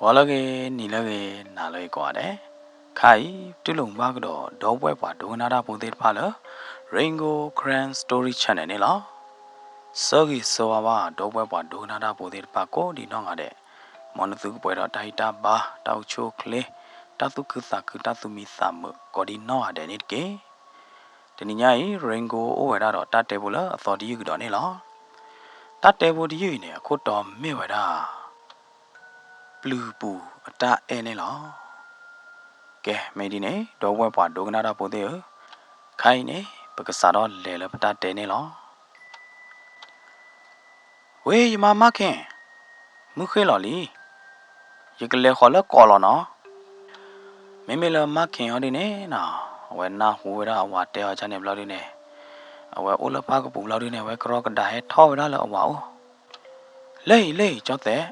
ဂီၤလၢအဂ့ၤ, နံၤလၢအဂ့ၤ, နၤလၢအဂ့ၤကိးဂၤဒဲး, ခါအံၤ ပတူၢ်လိာ်မုာ်ဘၣ်ကဒီး ဒီပုၢ်ဝဲၢ်ပှၤဒိကနၣ်တၢ်ဖိသ့ၣ်တဖၣ်လၢ Rain Gold Karen Story Channel န့ၣ်လီၤ. ဆၢဂ့ၤဆၢဝါဘၣ် ဒီပုၢ်ဝဲၢ်ပှၤဒိကနၣ်တၢ်ဖိသ့ၣ်တဖၣ်ကိးဒံးနီၢ်ဂၤဒဲး, မ်နသုကပှဲၤဒီးတၢ်ဟံၣ်တၢ်ဘါ, တၢ်အိၣ်ဆူၣ်အိၣ်ချ့, တၢ်သူၣ်ခုသးခု, တၢ်သူၣ်မံသးမုာ်ကိးဒံးနီၢ်ဂၤဒဲးန့ၣ်တက့ၢ်. တနံၤညါအံၤ Rain Gold အိၣ်ဝဲဒၣ်ဒီးတၢ်တဲဖိလၢအသီတယုၢ်ကဒီးန့ၣ်လီၤ. တၢ်တဲဖိတယုၢ်အံၤန့ၣ် အခိၣ်တီမ့ၢ်ဝဲဒၣ် ပျုၤပူၤအတၢ်အဲၣ်န့ၣ်လီၤ. ကဲ မ့ၢ်ဒ်န့ၣ် ဒီပုၢ်ဝဲၢ်ပှၤဒိကနၣ်တၢ်ဖိသ့ၣ်ဧၢ, ခါအံၤန့ၣ် ပကစးထီၣ်လဲၤလၢပတၢ်တဲန့ၣ်လီၤ. ဝ့ၢ် ယမါမၢ်ခ့ၣ်, မုၢ်ဃ့ၢ်လီၤလံ, ယကလဲၤဃီၤလၢကီးလီၤနီၤ. မ့မ့ၢ်လၢမၢ်ခ့ၣ်အီၤဒ်န့ၣ်နီၤ, အဝဲနၢ်ဟူဝဲဒၣ်အဝၤတဲအီၤန့ၣ်ဘျီဒ်န့ၣ်, အဝဲအိၣ်လၢဖၣ်ကပူၤဘျီဒ်န့ၣ် အဝဲကရီကဒါဟဲထီၣ်ဝဲဒၣ်လၢအဝၤအိၣ်, လၢအံၤ လၢအံၤ ကၠီသဲး,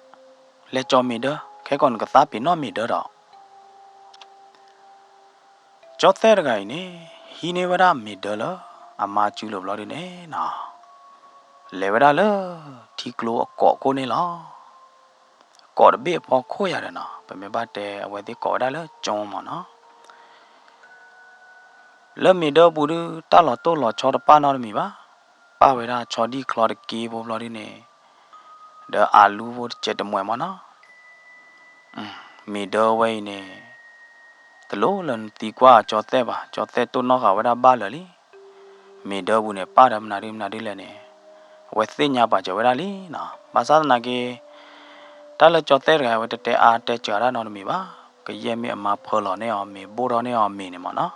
လဲၤကၠီၤမ့ၤဒၢ, ခဲကီးနကသါပ့ၤနီၣ်မ့ၤဒၢဒီး ကၠီသဲးတဂၤအံၤန့ၣ် ဟံးန့ၢ်ဝဲဒၣ်မ့ၤဒၢလၢအမါစုလိၤဘျီဒ်န့ၣ်နီၤ, လဲၤဝဲဒၣ်လၢထံကျိအကိးခိၣ်န့ၣ်လီၤ. ကိးတဘ့ၣ်အဖီခိၣ်ယၤဒီးနီၤ, ပမ့ၢ်ဘၣ်တဲအဝဲသ့ၣ်ကိးဝဲဒၣ်လၢကၠီမ့ၢ်နီၤ. လၢမ့ၤဒၢပူၤဒုး တၢ်လီၤတိၢ်လီၤဆီတပၣ်နီတမံၤဘၣ်, ပၣ်ဝဲဒၣ်ဆီဒံၣ်ချီတက့ဖိဘျီဒ်န့ၣ်, ဒီးအလူဖိတစဲးတမှဲးမ့ၢ်နီၤ. မ့ၤဒၢဝဲအံၤန့ၣ် တလိၣ်လၢနသံကွၢ်ကၠီသဲးဘၣ်, ကၠီသဲးတိၢ်နီၣ်ဃာ်ဝဲဒၣ်ဘၣ်လၢာ်လံ. မ့ၤဒၢပူၤန့ၣ် ပၣ်ဒီးမနုၤဒ်မနုၤဒ်လဲၣ်န့ၣ် အဝဲသ့ၣ်ညါပာ်စၢၤဝဲဒၣ်လံနီၤ. ဘၣ်ဆၣ်သနာ်က့ တၢ်လၢကၠီသဲးတဂၤ အဝဲတတဲအါတဲစှၤတၢ်နီတမံၤဘၣ်. ကယဲၢ်မ့ၢ်အမါဖၢလီၤန့ၢ်အီၤမ့ၤ ဘိၣ်ထီၣ်န့ၢ်အီၤမ့ၤန့ၣ်မ့ၢ်နီၤ,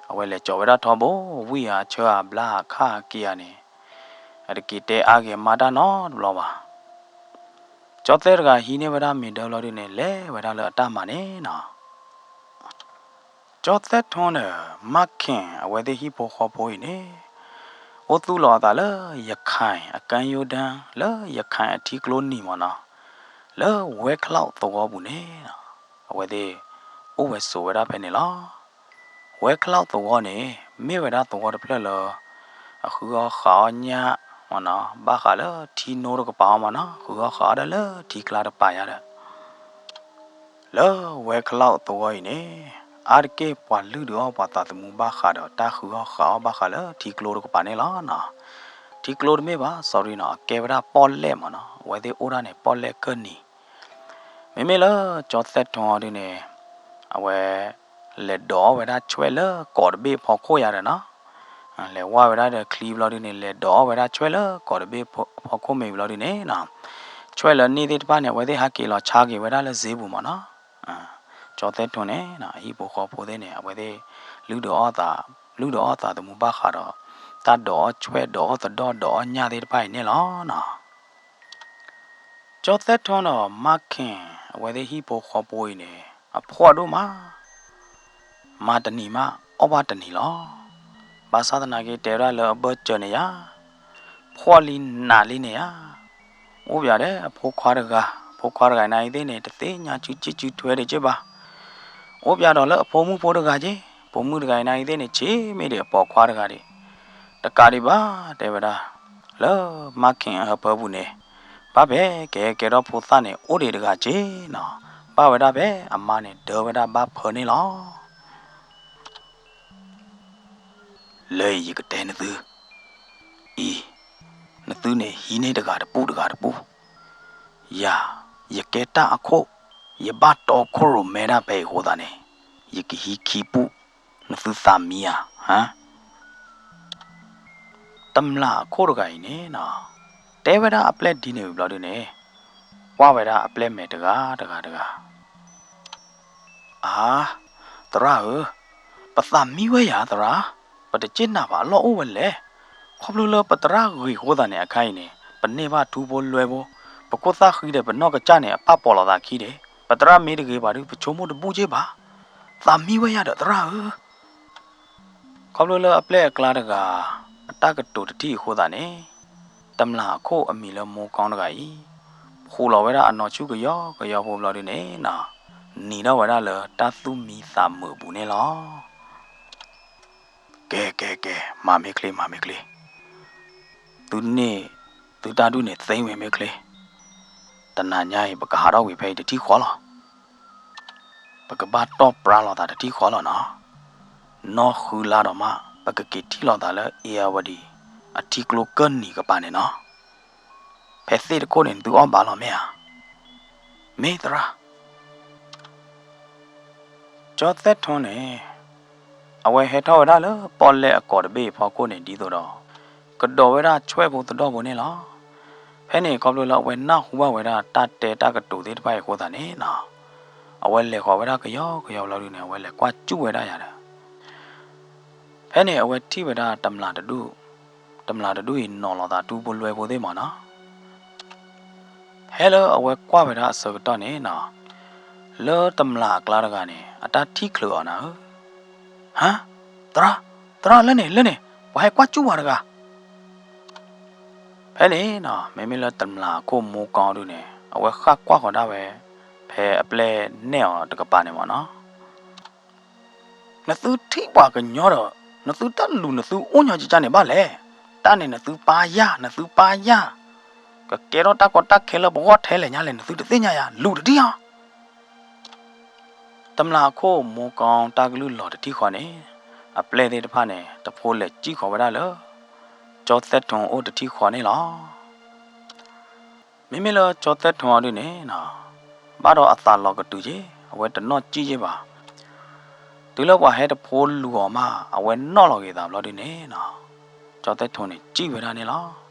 အဝဲလဲၤကၠီၤဝဲဒၣ်ထီဘိ ဝံၢ်ဧါ ဆၢဧါ ဘျါဧါ ခါဧါ က့ၤဧါန့ၣ် အတက့ၤတဲအါက့ၤအမါတၢ်နီတဘျီဘၣ်. ကၠီသဲးတဂၤဟံးန့ၢ်ဝဲဒၣ်မ့ၤဒၢဘျီဒ်န့ၣ် လဲၤဝဲဒၣ်လၢအတၢ်မၤန့ၣ်နီၤ. ကၠီသဲးထွန်းဒီး မၢ်ခ့ၣ် အဝဲသ့ၣ်ဟံၣ်ဖိဃီဖိအံၤန့ၣ် အိၣ်သူၣ်လီၤအသးလၢ ရခိုင်အကမ်းရိုးတန်း လၢရခိုင်အထံကျိနံၤမ့ၢ်နီၤ, လၢဝဲခလောက်သဝီပူၤန့ၣ်နီၤ, အဝဲသ့ၣ်အိၣ်ဝဲဆိးဝဲဒၣ်ဖဲန့ၣ်လီၤ. ဝဲခလောက်သဝီန့ၣ် မ့ၢ်ဝဲဒၣ်သဝီတဖျၢၣ်လၢ အဃုအီၣ်ဃးအီၣ်ညၣ်မ့ၢ်နီၤ, ဘၣ်ဃးလၢထံနိတကပၤအီၤမ့ၢ်နီၤ, ဃုအီၣ်ဃးအီၣ်ဒၣ်လၢထံကျါတပၤယါဒီး လၢဝဲခလောက်သဝီအံၤန့ၣ် အါတက့ၢ်ပှၤလုၢ်ဒုးအီၣ်ပှၤသးသမူဘၣ်ဃးဒီးတၢ်ဃုအီၣ်ဃးအီၣ်ဘၣ်ဃးလၢထံကျိတကပၤန့ၣ်လီၤနီၤ. ထံကျိတမ့ၢ်ဘၣ် sorry နီၤ, အကဲဝဲဒၣ်ပီၣ်လဲၣ်မ့ၢ်နီၤ, အဝဲသ့ၣ်အိၣ်ဒၣ်န့ၣ် ပီၣ်လဲၣ်ကၢၢ်နံၤ. မ့မ့ၢ်လၢကၠီသဲးထွန်းဒ်န့ၣ် အဝဲ လဲၤဒိးအီၣ်ဝဲဒၣ်ဆွဲၣ်လၢကိးတဘ့ၣ်အဖီခိၣ်ယါဒီးနီၤ, လဲၤဝါဝဲဒၣ်ဒီးချံဘျီဒ်န့ၣ် လဲၤဒိးအီၣ်ဝဲဒၣ်ဆွဲၣ်လၢကိးတဘ့ၣ်အဖီခိၣ်မ့ၢ်ဘျီဒ်န့ၣ်နီၤ, ဆွဲၣ်လၢန့ၣ်သ့ၣ်တဖၣ်န့ၣ် အဝဲသ့ၣ်ဟးက့ၤလီၤဆါက့ၤဝဲဒၣ်လၢဈေးပူၤမ့ၢ်နီၤ. ကၠီသဲးထွန်းန့ၣ် အဟံၣ်ဖိဃီဖိသ့ၣ်န့ၣ် အဝဲသ့ၣ် လုၢ်ဒိးအီၣ်သး လုၢ်ဒိးအီၣ်သးသမူဘၣ်ဃးဒီး တၢ်ဒိးအီၣ်ဆွဲၣ် ဒိးအီၣ်သဒီၣ် ဒိးအီၣ်ညၣ်သ့ၣ်တဖၣ်အံၤန့ၣ်လီၤနီၤ. ကၠီသဲးထွန်းဒီးမၢ်ခ့ၣ် အဝဲသ့ၣ်ဟံၣ်ဖိဃီဖိအံၤန့ၣ် အဖှီၣ်ဒိၣ်မး, မၤတနံၤမး အီၣ်ဘၣ်တနံၤလီၤ. ဘၣ်ဆၣ်သနာ်က့တဲဝဲဒၣ်လၢအဘၢၣ်စၢၤန့ၣ်ယါ, ဖှီၣ်လံနးလံန့ၣ်ယါ, အိၣ်ပၠးဒီးအဖိခွါတဂၤ, အဖိခွါတဂၤအံၤန့ၣ်သ့ၣ်န့ၣ် တသ့ၣ်ညါစုစ့ၢ်စုထွဲဒံးက့ဘၣ်. အိၣ်ပၠးဒီးလၢအဖိမုၣ်ဖိတဂၤက့, ဖိမုၣ်တဂၤအံၤန့ၣ်သ့ၣ်န့ၣ် ဆံးမ့ၢ်ဒံးအပိာ်ခွါတဂၤဒံး, တကးဒံးဘၣ် တဲဝဲဒၣ် လၢမၢ်ခ့ၣ်အဟၢဖၢပူၤန့ၣ် ဘၣ်ဖဲကဟဲကဲထီၣ်ဖိသၣ်န့ၣ် အိၣ်ဒံးတဂၤက့နီၤ, ဘၣ်ဝဲဒၣ်ဖဲအမါန့ၣ်ဒၢဝဲဒၣ်ဘၣ်ဖၢန့ၣ်လီၤ. လၢအံၤယကတဲနသု, အံၤ, နသုန့ၣ်ဟံးန့ၢ်တဂၤတပူၤတဂၤတပူၤ, ယၤ, ယကဲတၢ်အခိၣ်, ယဘၣ်တီခိၣ်ရိၣ်မဲဒၣ်ဖဲအံၤအဃိသတးန့ၣ်, ယကဟံးခံပူၤ, နသုသးမံဧါ, ဟါ. တမျၢ်အခိၣ်တဂၤအံၤန့ၣ်နီၤ, တဲဝဲဒၣ်အပျဲၢ်ဒ်န့ၣ်ဝံၤဘျီဒ်န့ၣ်, ကွၢ်ဝဲဒၣ်အပျဲၢ်မဲာ်တဂၤတဂၤတဂၤ အါ, သရၣ်ဧၢ, ပသးမံဝဲယၤသရၣ်, ပတစ့ၢ်နာ်ဘၣ်အလီၢ်အိၣ်ဝဲလဲၣ်. ခီဖျိလၢပသရၣ်ဂ့ၤအဃိသတးန့ၣ် အခါအံၤန့ၣ် ပန့ၢ်ဘၣ်ထူဖိလွဲဖိ, ပခိၣ်သၣ်ဃံဒီးပနီၢ်ကစၢ်န့ၣ် အပၣ်ပိာ်လိာ်သးခံဒံး, ပသရၣ်မ့ၢ်တဂ့ၤဘၣ်ဒီး ပဆိကမိၣ်တဘူၣ်က့ဘၣ်. သးမံဝဲယၤဒီးသရၣ်ဧၢ. ခီဖျိလၢအပျဲၢ်အကျါတဂၤ အတၢ်ကတိၤတထံၣ်အဃိသတးန့ၣ်, တမျၢ်အခိၣ်အမံၤလၢမိၢ်ကီတဂၤအံၤ, ဖှူးလီၤဝဲဒၣ်အနီၢ်ဆူၣ်ကယီကယီဖိဘျီဒ်န့ၣ်နီၤ, နံၤထီၣ်ဝဲဒၣ်လၢတၢ်သူၣ်မံသးမုာ်အပူၤန့ၣ်လီၤ. ကဲ ကဲ ကဲ, မၤမ့ၢ်ချ့ မၤမ့ၢ်ချ့, သုန့ၣ် သုတၢ်ဒုးန့ၣ်သ့ဝံၤမ့ၢ်ချ့, တနၤညါအံၤ ပကဟးထီၣ်ဝံၤဖဲအံၤတထံၣ်ဃီလီၤ. ပကဘၣ်တီၢ်ပြါလိာ်သးတထံၣ်ဃီလီၤနီၤ. နီၢ်ဃုလါဒီးမး ပကက့ၤထံၣ်လိာ်သးလၢ အ့ၣ်ယၣ်ဝတံၣ် အထံကျိကၢၢ်နံၤကပၤန့ၣ်နီၤ. ဖဲသ့ၣ်တခိၣ်န့ၣ် နသုအီၣ်ဘၣ်လီၤမ့ၢ်ဧါ. မ့ၢ်သရၣ် ကၠီသဲၣ်ထူန့ၣ် အဝဲဟဲထီၣ်ဝဲဒၣ်လၢပီၣ်လဲၣ်အကိာ်တဘ့ၣ်အဖီခိၣ်န့ၣ် ဒ်သိးဒီး ကဒိးဝဲဒၣ်ဆွဲၣ်ဖိသဒီၣ်ဖိန့ၣ်လီၤ. ဖဲန့ၣ်ခီဖျိလၢအဝဲနၢ်ဟူဘၣ်ဝဲဒၣ်တၢ်တဲတၢ်ကတိၤသ့ၣ်တဖၣ်အံၤအဃိသတးန့ၣ်နီၤ, အဝဲလဲၤဃီၤဝဲဒၣ်ကယီကယီဘျီဒုန့ၣ် အဝဲလဲၤကွၢ်စူၣ်ဝဲဒၣ်ယၤဒီး ဖဲန့ၣ်အဝဲထံၣ်ဝဲဒၣ်တမျၢ်တဒူၣ်, တမျၢ်တဒူၣ်အံၤနီၤလိာ်သးထူဖိလွဲဖိသ့ၣ်မးနီၤ. ဖဲလၢအဝဲကွၢ်ဝဲဒၣ်အဆၢကတီၢ်န့ၣ်နီၤ, လၢတမျၢ်အကျါတဂၤန့ၣ် အတၢ်ထံၣ်ချုးအီၤနၤဧၢ, ဟါ, သရၣ်, သရၣ်လၢန့ၣ် လၢန့ၣ် ပှၤဟဲကွၢ်စူၣ်ပှၤတဂၤ ဖဲန့ၣ်နီၤ မ့မ့ၢ်လၢတမျၢ်အခိၣ်မိၢ်ကီဒုန့ၣ် အဝဲဃၣ်ကွၢ်ဃီၤဒၣ်ဝဲ ဖဲအပျဲၢ်နဲၣ်အီၤတကပၤန့ၣ်မးနီၤ. နသုထံၣ်ပှၤကညီဒီး နသုတၢ်လူၤနသုအိၣ်ညီကကန့ၣ်ဘၣ်လဲၣ်. တၢ်န့ၣ်နသုပၢ်ယၢ် နသုပၢ်ယၢ်, ကကဲထီၣ်တၢ်ကီတၢ်ခဲလၢပဂီၢ်ထဲလဲၣ်ညါလဲၣ် နသုတသ့ၣ်ညါယၤ လူၤတထံၣ်အီၤ. တမျၢ်အခိၣ်မိၢ်ကီတၢ်ကလုၢ်လီၤတထံၣ်ဃီန့ၣ် အပျဲၢ်သ့ၣ်တဖၣ်န့ၣ် တဖိလဲၤစံၣ်ဃီၤဝဲဒၣ်လၢ ကၠီသဲၣ်ထူအိၣ်တထံၣ်ဃီန့ၣ်လီၤ. မ့မ့ၢ်လၢကၠီသဲၣ်ထူအီၤဒုန့ၣ်နီၤ, ဘၣ်ဒီးအသးလီၤကတုၤက့ၤ အဝဲတနီၣ်စံၣ်က့ၤဘၣ်. တုၤလၢပှၤဟဲတဖိလူၤအီၤမး အဝဲနီၣ်လီၤက့ၤသးဘျီဒုန့ၣ်နီၤ, ကၠီသဲၣ်ထူန့ၣ်စံၣ်ဝဲဒၣ်န့ၣ်လီၤ.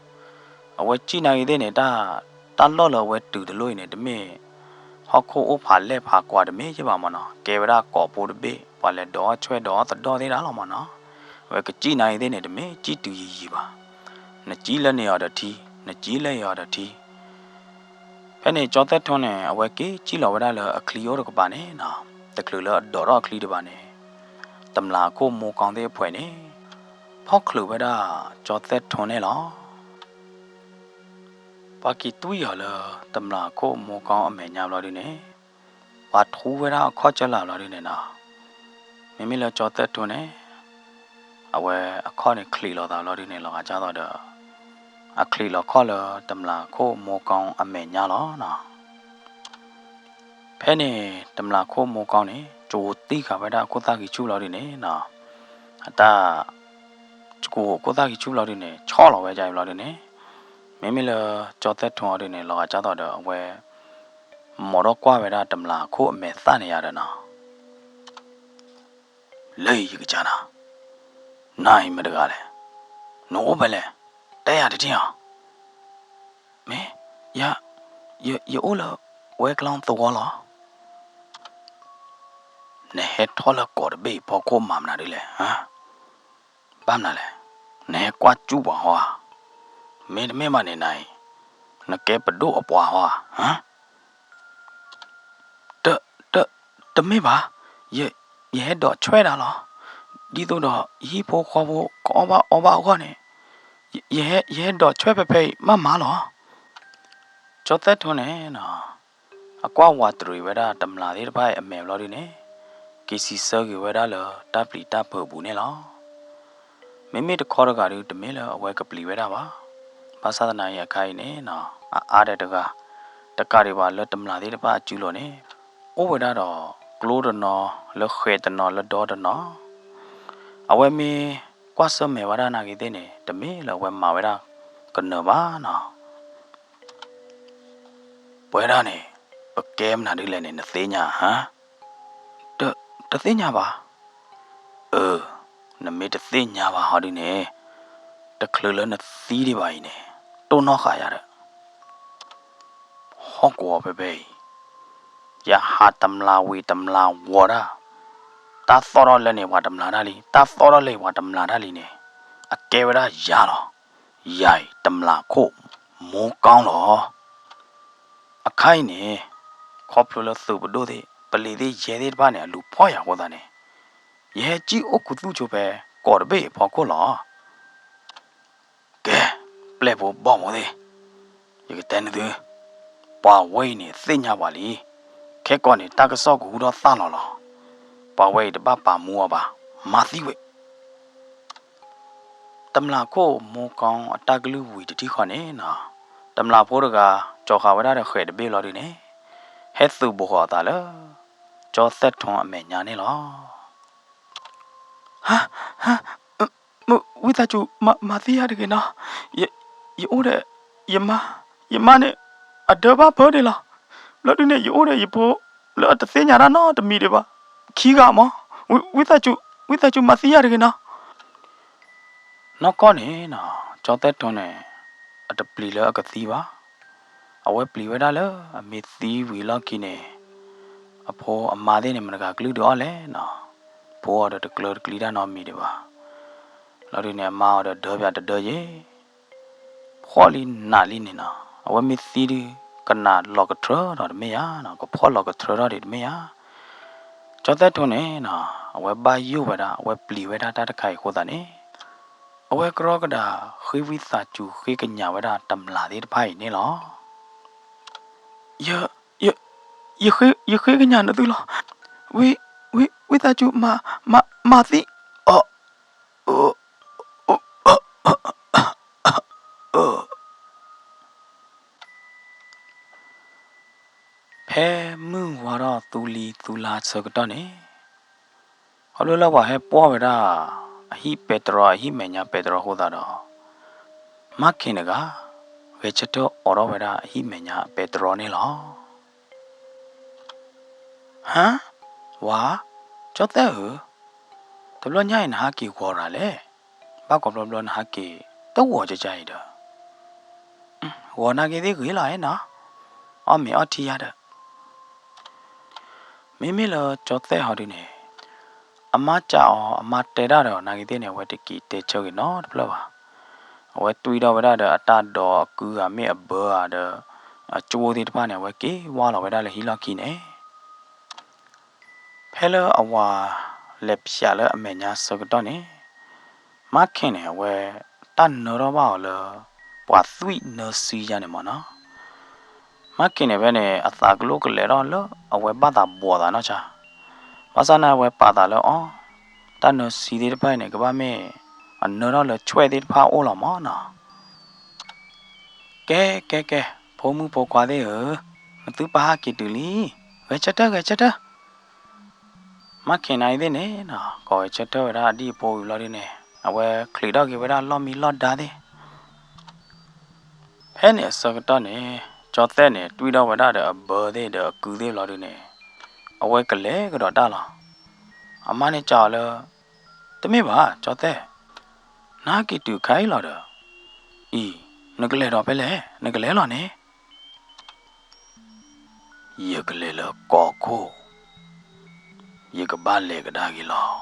အဝဲစံၣ်နာ်ဂ့ၤသ့ၣ်န့ၣ် တၢ်, တၢ်လီၢ်လၢအဝဲတုၤတလိၣ်အံၤန့ၣ် တမ့ၢ်ဟီၣ်ခိၣ်အိၣ်ဖးလဲၢ်ဖးကွၢ်တမ့ၢ်ယ့ၢ်ဘၣ်မးနီၤ, ကဲဝဲဒၣ်ကိာ်ဖိတဘ့ၣ် ပှၤလဲၤဒိးအီၣ်ဆွဲၣ်ဒိးအီၣ်သဒီၣ်သ့ၣ်ဒၣ်လီၤမးနီၤ. အဝဲကစံၣ်နာ်ဂ့ၤသ့ၣ်န့ၣ် တမ့ၢ်စံၣ်တုၤယံာ်ယံာ်ဘၣ်. နစံၣ်လၢန့ၣ်အီၤဒီးထံ, နစံၣ်လၢအံၤအီၤဒီးထံ ဖဲန့ၣ်ကၠီသဲၣ်ထူန့ၣ် အဝဲက့ၤစံၣ်လီၤဝဲဒၣ်လၢအချံအိၣ်တကပၤန့ၣ်နီၤ, တချုးလၢအဒိးထီၣ်အချံတဘၣ်န့ၣ်, တမျၢ်အခိၣ်မိၢ်ကီသ့ၣ်အဖှဲးန့ၣ် ဖီၣ်ချုးဝဲဒၣ်ကၠီသဲၣ်ထူန့ၣ်လီၤ. ပှၤက့ၤတွံၢ်အီၤလၢတမျၢ်အခိၣ်မိၢ်ကီအမဲာ်ညါဘျီဒုန့ၣ်, ပှၤထူဝဲဒၣ်အခီၣ်ကၢလၢ်ဘျီဒုန့ၣ်နီၤ, မ့မ့ၢ်လၢကၠီသဲၣ်ထူန့ၣ် အဝဲအခီၣ်န့ၣ်ချံးလီၤသးဘျီဒုန့ၣ် လီၤဂာ်ဒ်သိးဒီး အချံးလီၤခီၣ်လၢတမျၢ်ခိၣ်မိၢ်ကီအမဲာ်ညါလီၤနီၤ. ဖဲန့ၣ် တမျၢ်ခိၣ်မိၢ်ကီန့ၣ် ကဝိၤတံၢ်ဃာ်ဝဲဒၣ်ခိၣ်သၣ်ဂံၢ်ဆူၣ်ဘျီဒုန့ၣ်နီၤ, အတၢ် ကဝိၤခိၣ်သၣ်ဂံၢ်ဆူၣ်ဘျီဒုန့ၣ် ဆီၣ်လီၤဝဲဒ်အံၤဘျီဒုန့ၣ်, မ့မ့ၢ်လၢကၠီသဲၣ်ထူအီၤဒုန့ၣ် လီၤဂာ်ဒ်သိးဒီးအဝဲ မိာ်ထီၣ်ကွၢ်ဝဲဒၣ်တမျၢ်ခိၣ်အမဲာ်သၣ်န့ၣ်ယၤဒီးနီၤ လၢယကစၢ်နၤ, နၤအံၤမတဂၤလဲၣ်, နအိၣ်ဖဲလဲၣ်, တဲယၤတထံၣ်အီၤ, မ့ၢ်, ယ, ယအိၣ်လၢဝဲကျီသဝီလီၤ. နဟဲထီၣ်လၢကိးတဘ့ၣ်အဖီခိၣ်မၤမနုၤဒ်လဲၣ်, ဘၣ်မနုၤလဲၣ်, နဟဲကွၢ်စူၣ်ပှၤဟီဧါ, မ့တမ့ၢ်ဘၣ်န့ၣ်နၤအံၤ, နကဲပဒိၣ်အပှၤဟီဧါ တ, တ, တမ့ၢ်ဘၣ်, ယ, ယဟဲဒိးဆွဲၣ်ဒၣ်လီၤ. ဒ်သိးဒီး ဟံၣ်ဖိဃီဖိကအီၣ်ဘၣ်အီဘၣ်အဂီၢ်န့ၣ်, ယဟဲ, ယဟဲဒိးဆွဲၣ်ဖဲဖဲအံၤမးမးလီၤ. ကၠီသဲၣ်ထူန့ၣ်နီၤ, အကွၢ်ဝးတရံးဝဲဒၣ်တမျၢ်သ့ၣ်တဖၣ်အံၤအမဲာ်ဘျီဒုန့ၣ်, က့ၤစံးဆၢက့ၤဝဲဒၣ်လၢတၢ်ပျံၤတၢ်ဖုးအပူၤန့ၣ်လီၤ. မ့မ့ၢ်တခီတဂၤဒု တမ့ၢ်လၢအဝဲကပျံၤဝဲဒၣ်ဘၣ်. ဘၣ်ဆၣ်သနာ်က့အခါအံၤန့ၣ်နီၤ, အအါဒဲးတဂၤ, တကးဒံးဘၣ်လၢတမျၢ်သ့ၣ်တဖၣ်အစုလိၤန့ၣ်, အိၣ်ဝဲဒၣ်ဒီးကျိတနီၤ, လၢဃဲးတနီၤ, လၢဒီတနီၤ, အဝဲမ့ၢ်ကွၢ်ဆၢၣ်မဲာ်ဝဲဒၣ်နာ်ဂ့ၤသ့ၣ်န့ၣ် တမ့ၢ်လၢအဝဲမၤဝဲဒၣ်ကနၢၤဘၣ်နီၤ. ပဝဲဒၣ်န့ၣ် ပကဲမနုၤဒ်လဲၣ်န့ၣ် နသ့ၣ်ညါဧါ. တ, တသ့ၣ်ညါဘၣ်. အၢ, နမ့ၢ်တသ့ၣ်ညါဘၣ်ဟီဒုန့ၣ်, တချုးလၢနသံဒံးဘၣ်အံၤန့ၣ်, တိၢ်နီၣ်ဃာ်ယၤဒီး ဟီၣ်ကဝီၤဖဲဖဲအံၤ, ယဟးတမျၢ်ဝံၤတမျၢ်ဝီၤဒၣ်, တၢ်သီၣ်ထီၣ်လၢန့ၣ်ပှၤတမျၢ်တၢ်လံ, တၢ်သီၣ်ထီၣ်လၢပှၤတမျၢ်တၢ်လံန့ၣ်, အကဲဝဲဒၣ်ယၤလီၤ. ယၤအံၤတမျၢ်ခိၣ်မိၢ်ကီလီၤ. အခါအံၤန့ၣ်, ခီဖျိလၢသုးပဒိၣ်သ့ၣ် ပလံၤသ့ၣ်ယဲၢ်သ့ၣ်တဖၣ်န့ၣ် အလူၤဖီၣ်ယၤအဃိသတးန့ၣ်, ယဟဲစံၣ်အိၣ်ခူသူၣ်ဆိဖဲ ကိးတဘ့ၣ်အဖီခိၣ်လီၤ. ကဲ, ပျဲၢ်ဖိဘီၣ်ဖိသ့ၣ်, ယကတဲနသု, ပှၤဝဲအံၤန့ၣ်သ့ၣ်ညါပှၤလံ. ခဲကိာ်န့ၣ် တၢ်ကစီၣ်ကဟူထီၣ်သၣ်လီၤလီၤ. ပှၤဝဲအံၤတဘၣ်ပာ်မူအီၤဘၣ်, မၤသံဝဲ တမျၢ်ခိၣ်မိၢ်ကီအတၢ်ကလုၢ်ဝံၤတထံၣ်ဃီန့ၣ်နီၤ, တမျၢ်ဖိတဂၤ ကၠီၤဃာ်ဝဲဒၣ်ဒီးဃဲးတဘ့ၣ်လီၤဒုန့ၣ်, ဟဲသုးဘူးဃီၤအသးလၢ ကၠီသဲၣ်ထွန်းအမဲာ်ညါန့ၣ်လီၤ. ဟါ, ဟါ, မုၢ်ဝံသးစူၤ မၤသံယၤတဂ့ၤနီၤ, ယအိၣ်ဒီး ယမါ, ယမါန့ၣ် အဒၢဘၣ်ဖၢဒံးလီၤ. ဘျီဒုန့ၣ် ယအိၣ်ဒီးယဖိ လၢအတသ့ၣ်ညါတၢ်နီတမံၤဒံးဘၣ်, ခံဂၤမး, ဝံသးစူၤ, ဝံသးစူၤ မၤသံယၤတဂ့ၤနီၤ. နီၢ်ကီၢ်န့ၣ်နီၤ, ကၠီသဲၣ်ထွန်းန့ၣ် အတပျံၤလၢအကသံဘၣ်. အဝဲပျံၤဝဲဒၣ်လၢအမ့ၢ်သံဝံၤလီၢ်ခံန့ၣ် အဖိအမါသ့ၣ်န့ၣ် မတၤတဂၤကလုၢ်ဒုးအီၣ်လဲၣ်နီၤ. ဖိအီၤဒီးတကျၢၤတကျံတၢ်နီတမံၤဒံးဘၣ်. လီၤဒုန့ၣ် အမါအီၤဒီးဒၢပၠးတဒၢယဲၢ် ဖှီၣ်လံနးလံန့ၣ်နီၤ, အဝဲမ့ၢ်သံဒုး ကနၣ်လီၤကထြၢထီၣ်တမ့ၢ်ဧါနီၤ, ကဖှီၣ်လီၤကထြၢထီၣ်ဒံးတမ့ၢ်ဧါ. ကၠီသဲၣ်ထွန်းန့ၣ်နီၤ, အဝဲဘၣ်ယိၣ်ဝဲဒၣ် အဝဲပျံၤဝဲဒၣ်တၢ်တခါအံၤအဃိသတးန့ၣ်, အဝဲကရီကဒၣ်ဃ့ဝံသးစူၤဃ့ကညးဝဲဒၣ်တမျးသ့ၣ်တဖၣ်အံၤန့ၣ်လီၤ. ယ, ယ, ယ, ယဃ့ကညးနသုလီၤ. ဝံ, ဝံ, ဝံသးစူၤ မၤ, မၤ, မၤသံ, အ ဖဲမုၢ်ဝါထီၣ်သူလံၤသူလါဆၢကတီၢ်န့ၣ်, ခီဖျိလၢပှၤဟဲပှီၢ်ဝဲဒၣ် အဟံၣ်ပဲတြီ အဟံၣ်မဲာ်ညါပဲတြီအဃိသတးဒီး, မါခ့ၣ်တဂၤ ဂဲၤဆၢထၢၣ်အိးထီၣ်ဝဲဒၣ်အဟံၣ်မဲာ်ညါပဲတြီန့ၣ်လီၤ. ဟါ, ဝၤ, ကၠီသဲၣ်ဧၢ, တဘျီညါအံၤနဟးက့ၤဂီၤရၤလဲၣ်. ဘၣ်ကိးဘျီဘျီနဟးက့ၤတဂီၤကကါအံၤဒီး, ဂီၤနာ်က့ၤသ့ၣ်ဂ့ၤလီၤနီၤ, အီၣ်မ့ၤအီထံယါဒီး မ့မ့ၢ်လၢကၠီသဲၣ်ဟီဒုန့ၣ်, အမါစံးအီၤ အမါတဲတၢ်ဒီးနာ်က့ၤသ့ၣ်န့ၣ် အဝဲတက့ၤတဲဆၢက့ၤနီတဖျၢၣ်ဘၣ်. အဝဲတွံၢ်ထီၣ်ဝဲဒၣ်ဒီးအတၢ်ဒိးအကုဂၤမ့ၢ်အဘၢဧါဒီး အကၠိသ့ၣ်တဖၣ်န့ၣ် အဝဲက့ၤဝါလီၤဝဲဒၣ်လၢဟံၣ်လီၢ်ခံန့ၣ် ဖဲလၢအဝၤလဲၤဖျးလၢအမဲာ်ညါဆၢကတီၢ်န့ၣ်, မါခ့ၣ်န့ၣ် အဝဲတၢ်နၢထီၣ်ဘၣ်အီၤလၢ ပှၤသွံၣ်နၢဆံယါန့ၣ်မ့ၢ်နီၤ. မါခ့ၣ်န့ၣ်ဖဲန့ၣ် အသးကလိကလဲာ်ထီၣ်လၢအဝဲဘၣ်သးဘှီးသးနီၢ်ဆါ, ဘၣ်ဆၣ်န့ၣ် အဝဲပာ်သးလၢအီၤ, တၢ်နၢဆံသ့ၣ်တဖၣ်အံၤန့ၣ် ကဘၣ်မ့ၢ်အနၢထီၣ်လၢဆွဲၣ်သ့ၣ်တဖၣ်အအိၣ်လီၤမ့ၢ်နီၤ. ကဲ ကဲ ကဲ ဖိမုၣ်ဖိခွါသ့ၣ်ဧၢ, နသုပာ်ဟးက့ၤတုၤလံ, ဂဲၤဆၢထၢၣ် ဂဲၤဆၢထၢၣ်. မါခ့ၣ်နၤအံၤသ့ၣ်န့ၣ်နီၤ ကိးဂဲၤဆၢထၢၣ်ဝဲဒၣ်အဒံၣ်အဖိဝံၤလီၤဒုန့ၣ် အဝဲချံးထီၣ်က့ၤဝဲဒၣ်လီၢ်မံလီၢ်ဒါသ့ၣ် ဖဲန့ၣ်အဆၢကတီၢ်န့ၣ် ကၠီသဲၣ်န့ၣ် တွံၢ်ထီၣ်ဝဲဒၣ်ဒီးအဘၢသ့ၣ်ဒီးအကုသ့ၣ်လီၤဒုန့ၣ် အဝဲကလဲၤကဒီးတၢ်လီၤ. အမါန့ၣ်စံးအီၤလၢ တမ့ၢ်ဘၣ် ကၠီသဲၣ်, နဟးက့ၤတုၤခါအံၤလီၤဒီး အံၤ နကလဲၤဒီးဖဲလဲၣ် နကလဲၤလီၤန့ၣ် ယကလဲၤလၢကီၢ်ခိၣ်, ယကဘၣ်လဲၤကဒါက့ၤလီၤ.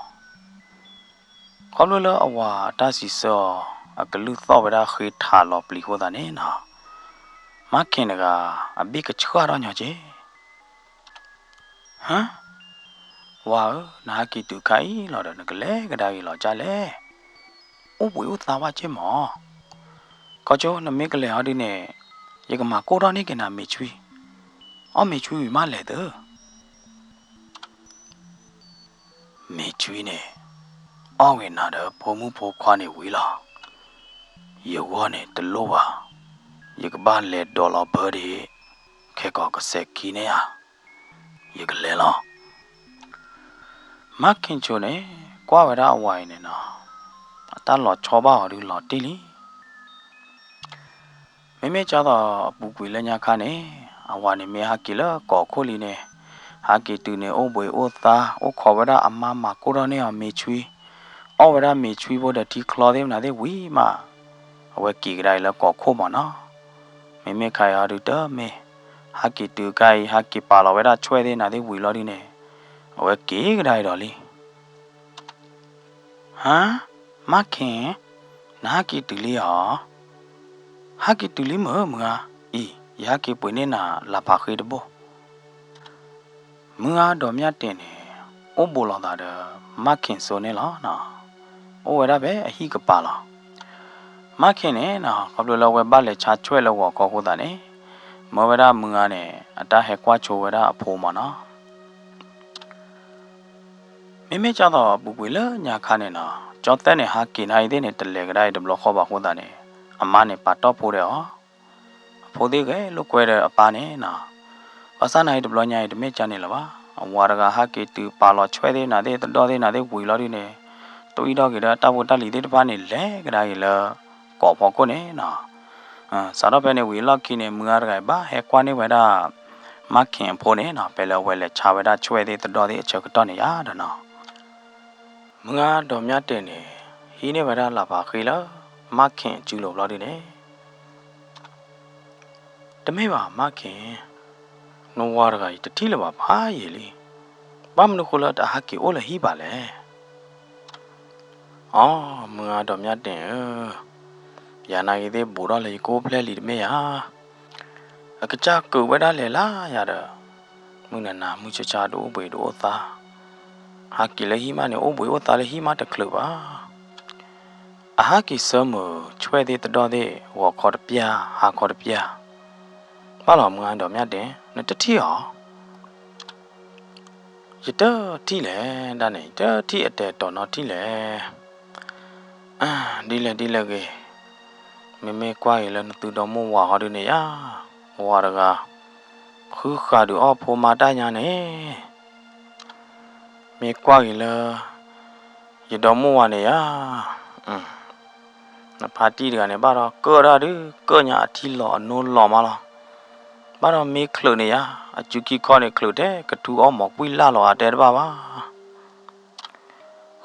ခီဖျိလၢအဝၤအတၢ်စံးဆၢအီၤ အကလုၢ်သီၣ်ဝဲဒၣ်ဃ့ထးလီၤပျံၤအဃိသတးန့ၣ်နီၤ မါခ့ၣ်တဂၤ အဘ့ၣ်ကဆှၣ်ထီၣ်ညီက့ၤ ဟါ, ဝၤဧၢ, နဟးက့ၤတုၤခါအံၤလီၤဒီး နကလဲၤကဒါက့ၤလီၤဒ်လဲၣ်. အိၣ်ဘှံးအိၣ်သါဝဲက့ၤမး. ခီကၠိ နမ့ၢ်ကလဲၤဟီဒုန့ၣ် ယကမၤကိၢ်ထီၣ်န့ၢ်က့ၤနၤမ့ၤဆွံ, အီၣ်မ့ၤဆွံဝံၤမးလဲၤသု. မ့ၤဆွံန့ၣ် အီၣ်ဂ့ၤနၤဒီးဖိမုၣ်ဖိခွါန့ၣ်ဝံၤလီၤ. ယဂီၢ်န့ၣ်တလိၣ်ဘၣ်, ယကဘၣ်လဲၤဒိးလီၤဘၢဒံး, ခဲကိာ်ကစဲးခံန့ၣ်ဧါ, ယကလဲၤလီၤ. မါခ့ၣ်ဆိန့ၣ် ကွၢ်ဝဲဒၣ်အဝၤအံၤန့ၣ်နီၤ အတၢ်လီၤဆီဘၣ်အီၤဒုလီၤတံၢ်လံ. မ့မ့ၢ်ကၢ်သိးအပူၤကွံာ်လၢညါခါန့ၣ် အဝၤန့ၣ်မ့ၢ်ဟးက့ၤလၢကီၢ်ခိၣ်လံန့ၣ် ဟးက့ၤတုၤန့ၣ် အိၣ်ဘှံးအိၣ်သါ အိၣ်ခိးဝဲဒၣ်အမါမၤကိၢ်ထီၣ်န့ၢ်အီၤမ့ၤဆွံ, အီၣ်ဝဲဒၣ်မ့ၤဆွံဖိဒီးထံချီသ့ၣ်မနုၤသ့ၣ်ဝံၤမး အဝဲက့ၤကဒါအံၤလၢကီၢ်ခိၣ်မးနီၤ. မ့မ့ၢ်ခါအံၤဟီဒုတမ့ၢ် ဟးက့ၤတုၤခါအံၤ ဟးက့ၤပာ်လီၤဝဲဒၣ်ဆွဲၣ်သ့ၣ်နၤသ့ၣ်ဝံၤလီၤဒုန့ၣ် အဝဲက့ၤကဒါအံၤဒီးလံ. ဟါ, မါခ့ၣ်, နဟးက့ၤတုၤလံဧါ. ဟးက့ၤတုၤလံမုၢ်ဧၢ မုၢ်ဂၤ, အံၤ ယဟးက့ၤပှ့ၤန့ၢ်နၤလၢ်ဖးဃ့တဘိ မုၢ်ဂၤဒီးမၠၣ်တဲာ်န့ၣ် အိၣ်ဘူးလိာ်သးဒီး မါခ့ၣ်စိန့ၣ်လီၤ. အိၣ်ဝဲဒၣ်ဖဲအဟံၣ်ကပၤလီၤ. မါခ့ၣ်န့ၣ် ခီဖျိလၢအဝဲဘၣ်လဲၤဆါဆွဲၣ်လၢဂီၤခီအဃိသတးန့ၣ် မၢဝဲဒၣ်မုၢ်ဂၤန့ၣ် အတၢ်ဟဲကွၢ်ဆိဝဲဒၣ်အဖိမးနီၤ. မ့မ့ၢ်ကၢ်သိးအပူၤကွံာ်လၢညါခါန့ၣ်နီၤ ကၠီသဲၣ်န့ၣ် ဟးက့ၤနၤအံၤသ့ၣ်န့ၣ် တလဲၤကဒါအံၤတဘျီဃီဘၣ်အဃိသတးန့ၣ် အမါန့ၣ်ပာ်တီၢ်ဖိဒီးအီၤ အဖိသ့ၣ်ဂဲၤလိာ်ကွဲဒီးအပၢ်န့ၣ်နီၤ. ဘၣ်ဆၣ်နၤအံၤတဘျီညါအံၤတမ့ၢ်ကၢ်န့ၣ်လၢၤဘၣ်. အဝၤတဂၤဟးက့ၤတုၤပာ်လီၤဆွဲၣ်သ့ၣ်နၤသ့ၣ် သဒီၣ်သ့ၣ်နၤသ့ၣ်ဝံၤလီၤဒုန့ၣ်, တအံၤဒီးက့ၤဒီးတၢ်ဖိတၢ်လံၤသ့ၣ်တဖၣ်န့ၣ် လဲၤကဒါက့ၤလၢ ကိးဖီခိၣ်န့ၣ်နီၤ. စးထီၣ်ဖဲန့ၣ်ဝံၤအလီၢ်ခံန့ၣ် မုၢ်ဂၤတဂၤအံၤဘၣ်ဟဲကွၢ်န့ၢ်ဝဲဒၣ် မါခ့အဖိန့ၣ်နီၤ, ဖဲလၢအဝဲလဲၤဆါဝဲဒၣ်ဆွဲၣ်သ့ၣ်သဒီၣ်သ့ၣ်အဆၢကတီၢ်န့ၣ်ယါဒီးနီၤ. မုၢ်ဂၤဒီးမၠၣ်တဲာ်န့ၣ် ဟံးန့ၢ်ဝဲဒၣ်လၢ်ဖးဃံလၢ မါခ့အစုလိၤဘျီဒုန့ၣ်, တမ့ၢ်ဘၣ်မါခ့, နဝၤတဂၤအံၤတထံၣ်လၢၤဘၣ်ဖးယံာ်လံ, ဘၣ်မနုၤဃိလၢတဟးက့ၤအိၣ်လၢဟံၣ်ဘၣ်လဲၣ်. အိ, မုၢ်ဂၤဒီးမၠၣ်တဲာ်ဧၢ, ယၤနာ်ဂ့ၤသ့ၣ်ဘူးထီၣ်လၢယကိၣ်ဖျဲၣ်လံတမ့ၢ်ဧါ. အကစၢ်ကၢးဝဲဒၣ်လဲၤလၢယၤဒီး, မုၢ်နၤနၤမုၢ်ဆါဆါတအိၣ်ဘှံးတအိၣ်သါ, ဟးက့ၤလၢဟံၣ်မးန့ၣ် အိၣ်ဘှံးအိၣ်သါလၢဟံၣ်မးတချုးဘၣ်. အဟးက့ၤဆၢမုၢ်ဆွဲၣ်သ့ၣ်သဒီၣ်သ့ၣ် ဂီၤခီတပျၢ် ဟါခီတပျၢ်, ဘၣ်လီၤမုၢ်ဂၤဒီးမၠၣ်တဲာ် နတထံၣ်အီၤ. ယတထံၣ်လဲၣ်ဒၣ်န့ၣ် ယတထံၣ်အတဲာ်တီၤနီတထံၣ်လဲၣ်. ဒ်လဲၣ်ဒ်လဲၣ်ဂ့ၤ, မ့မ့ၢ်ကွၢ်ဂ့ၤလၢနသုဒီမိၢ်ဝၤဃီဒုန့ၣ်ယါ, ဝၤတဂၤ, ဃုဃာ်ဒုးအီၣ်ဖိမါတၢ်ညါန့ၣ်, မ့ၢ်ကွၢ်ဂ့ၤလၢ ယဒီမိၢ်ဝၤန့ၣ်ယါ, နဖါတံၢ်တဂၤန့ၣ် ဘၣ်ဒီးကၢၣ်ဒၣ်ဒုး ကၢၣ်ညါအထံလီၤအနိလီၤမးလီၤ. ဘၣ်ဒီးမ့ၢ်ချုးန့ၣ်ယါ, အစုခံခီန့ၣ်ချုးထဲ ကထူအီၣ်မီၤကွံာ်လၢ်လီၤအတဲတဘၣ်ဘၣ်.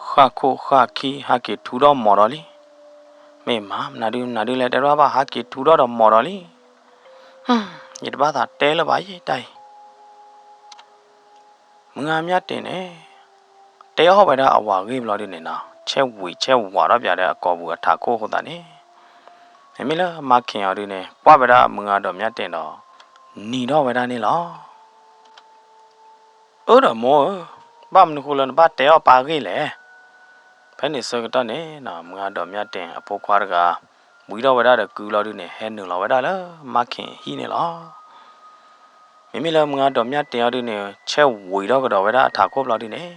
ဃၣ်ခိၣ်ဃၣ်ခံ ဟးက့ၤထူထီၣ်မီၤဒီးလံ. မ့ၢ်မၤမနုၤဒု မနုၤဒုလဲၣ်တဲတဘၣ်ဘၣ် ဟးက့ၤထူထီၣ်ဒီးမီၤဒီးလံ. ယတဘၣ်သးတဲလၢၤဘၣ်ယဲတၢ်အံၤ. မုၢ်ဂၤမၠၣ်တဲာ်န့ၣ် တဲအီၣ်ဝဲဒၣ်အဝၤဂ့ၢ်ဘျီဒုန့ၣ်နီၤ ဆဲးဝံၤဆဲးဝးထီၣ်ပၠးဒီးအကိာ်ပူၤအထးခိၣ်အဃိသတးန့ၣ်, မ့မ့ၢ်လၢမါခ့အီၤဒုန့ၣ် ကွၢ်ဝဲဒၣ်မုၢ်ဂၤဒီးမၠၣ်တဲာ်ဒီး နံၤထီၣ်ဝဲဒၣ်န့ၣ်လီၤ. အၢဒီးမိၢ်ဧၢ, ဘၣ်မနုၤဃိလၢနဘၣ်တဲအီၣ်ပၢ်ဂ့ၢ်လဲၣ်. ဖဲန့ၣ်ဆၢကတီၢ်န့ၣ်နီၤ မုၢ်ဂၤဒီးမၠၣ်တဲာ်အဖိခွါတဂၤ ဝံထီၣ်ဝဲဒၣ်ဒီးကုလီၤဒုန့ၣ် ဟဲနုာ်လီၤဝဲဒၣ်လၢမါခ့အဟံၣ်န့ၣ်လီၤ. မ့မ့ၢ်လၢမုၢ်ဂၤဒီးမၠၣ်တဲာ်အီၤဒုန့ၣ် ဆဲးဝံၤထီၣ်ကဒီးဝဲဒၣ်အထးခိၣ်ဘျီဒုန့ၣ်,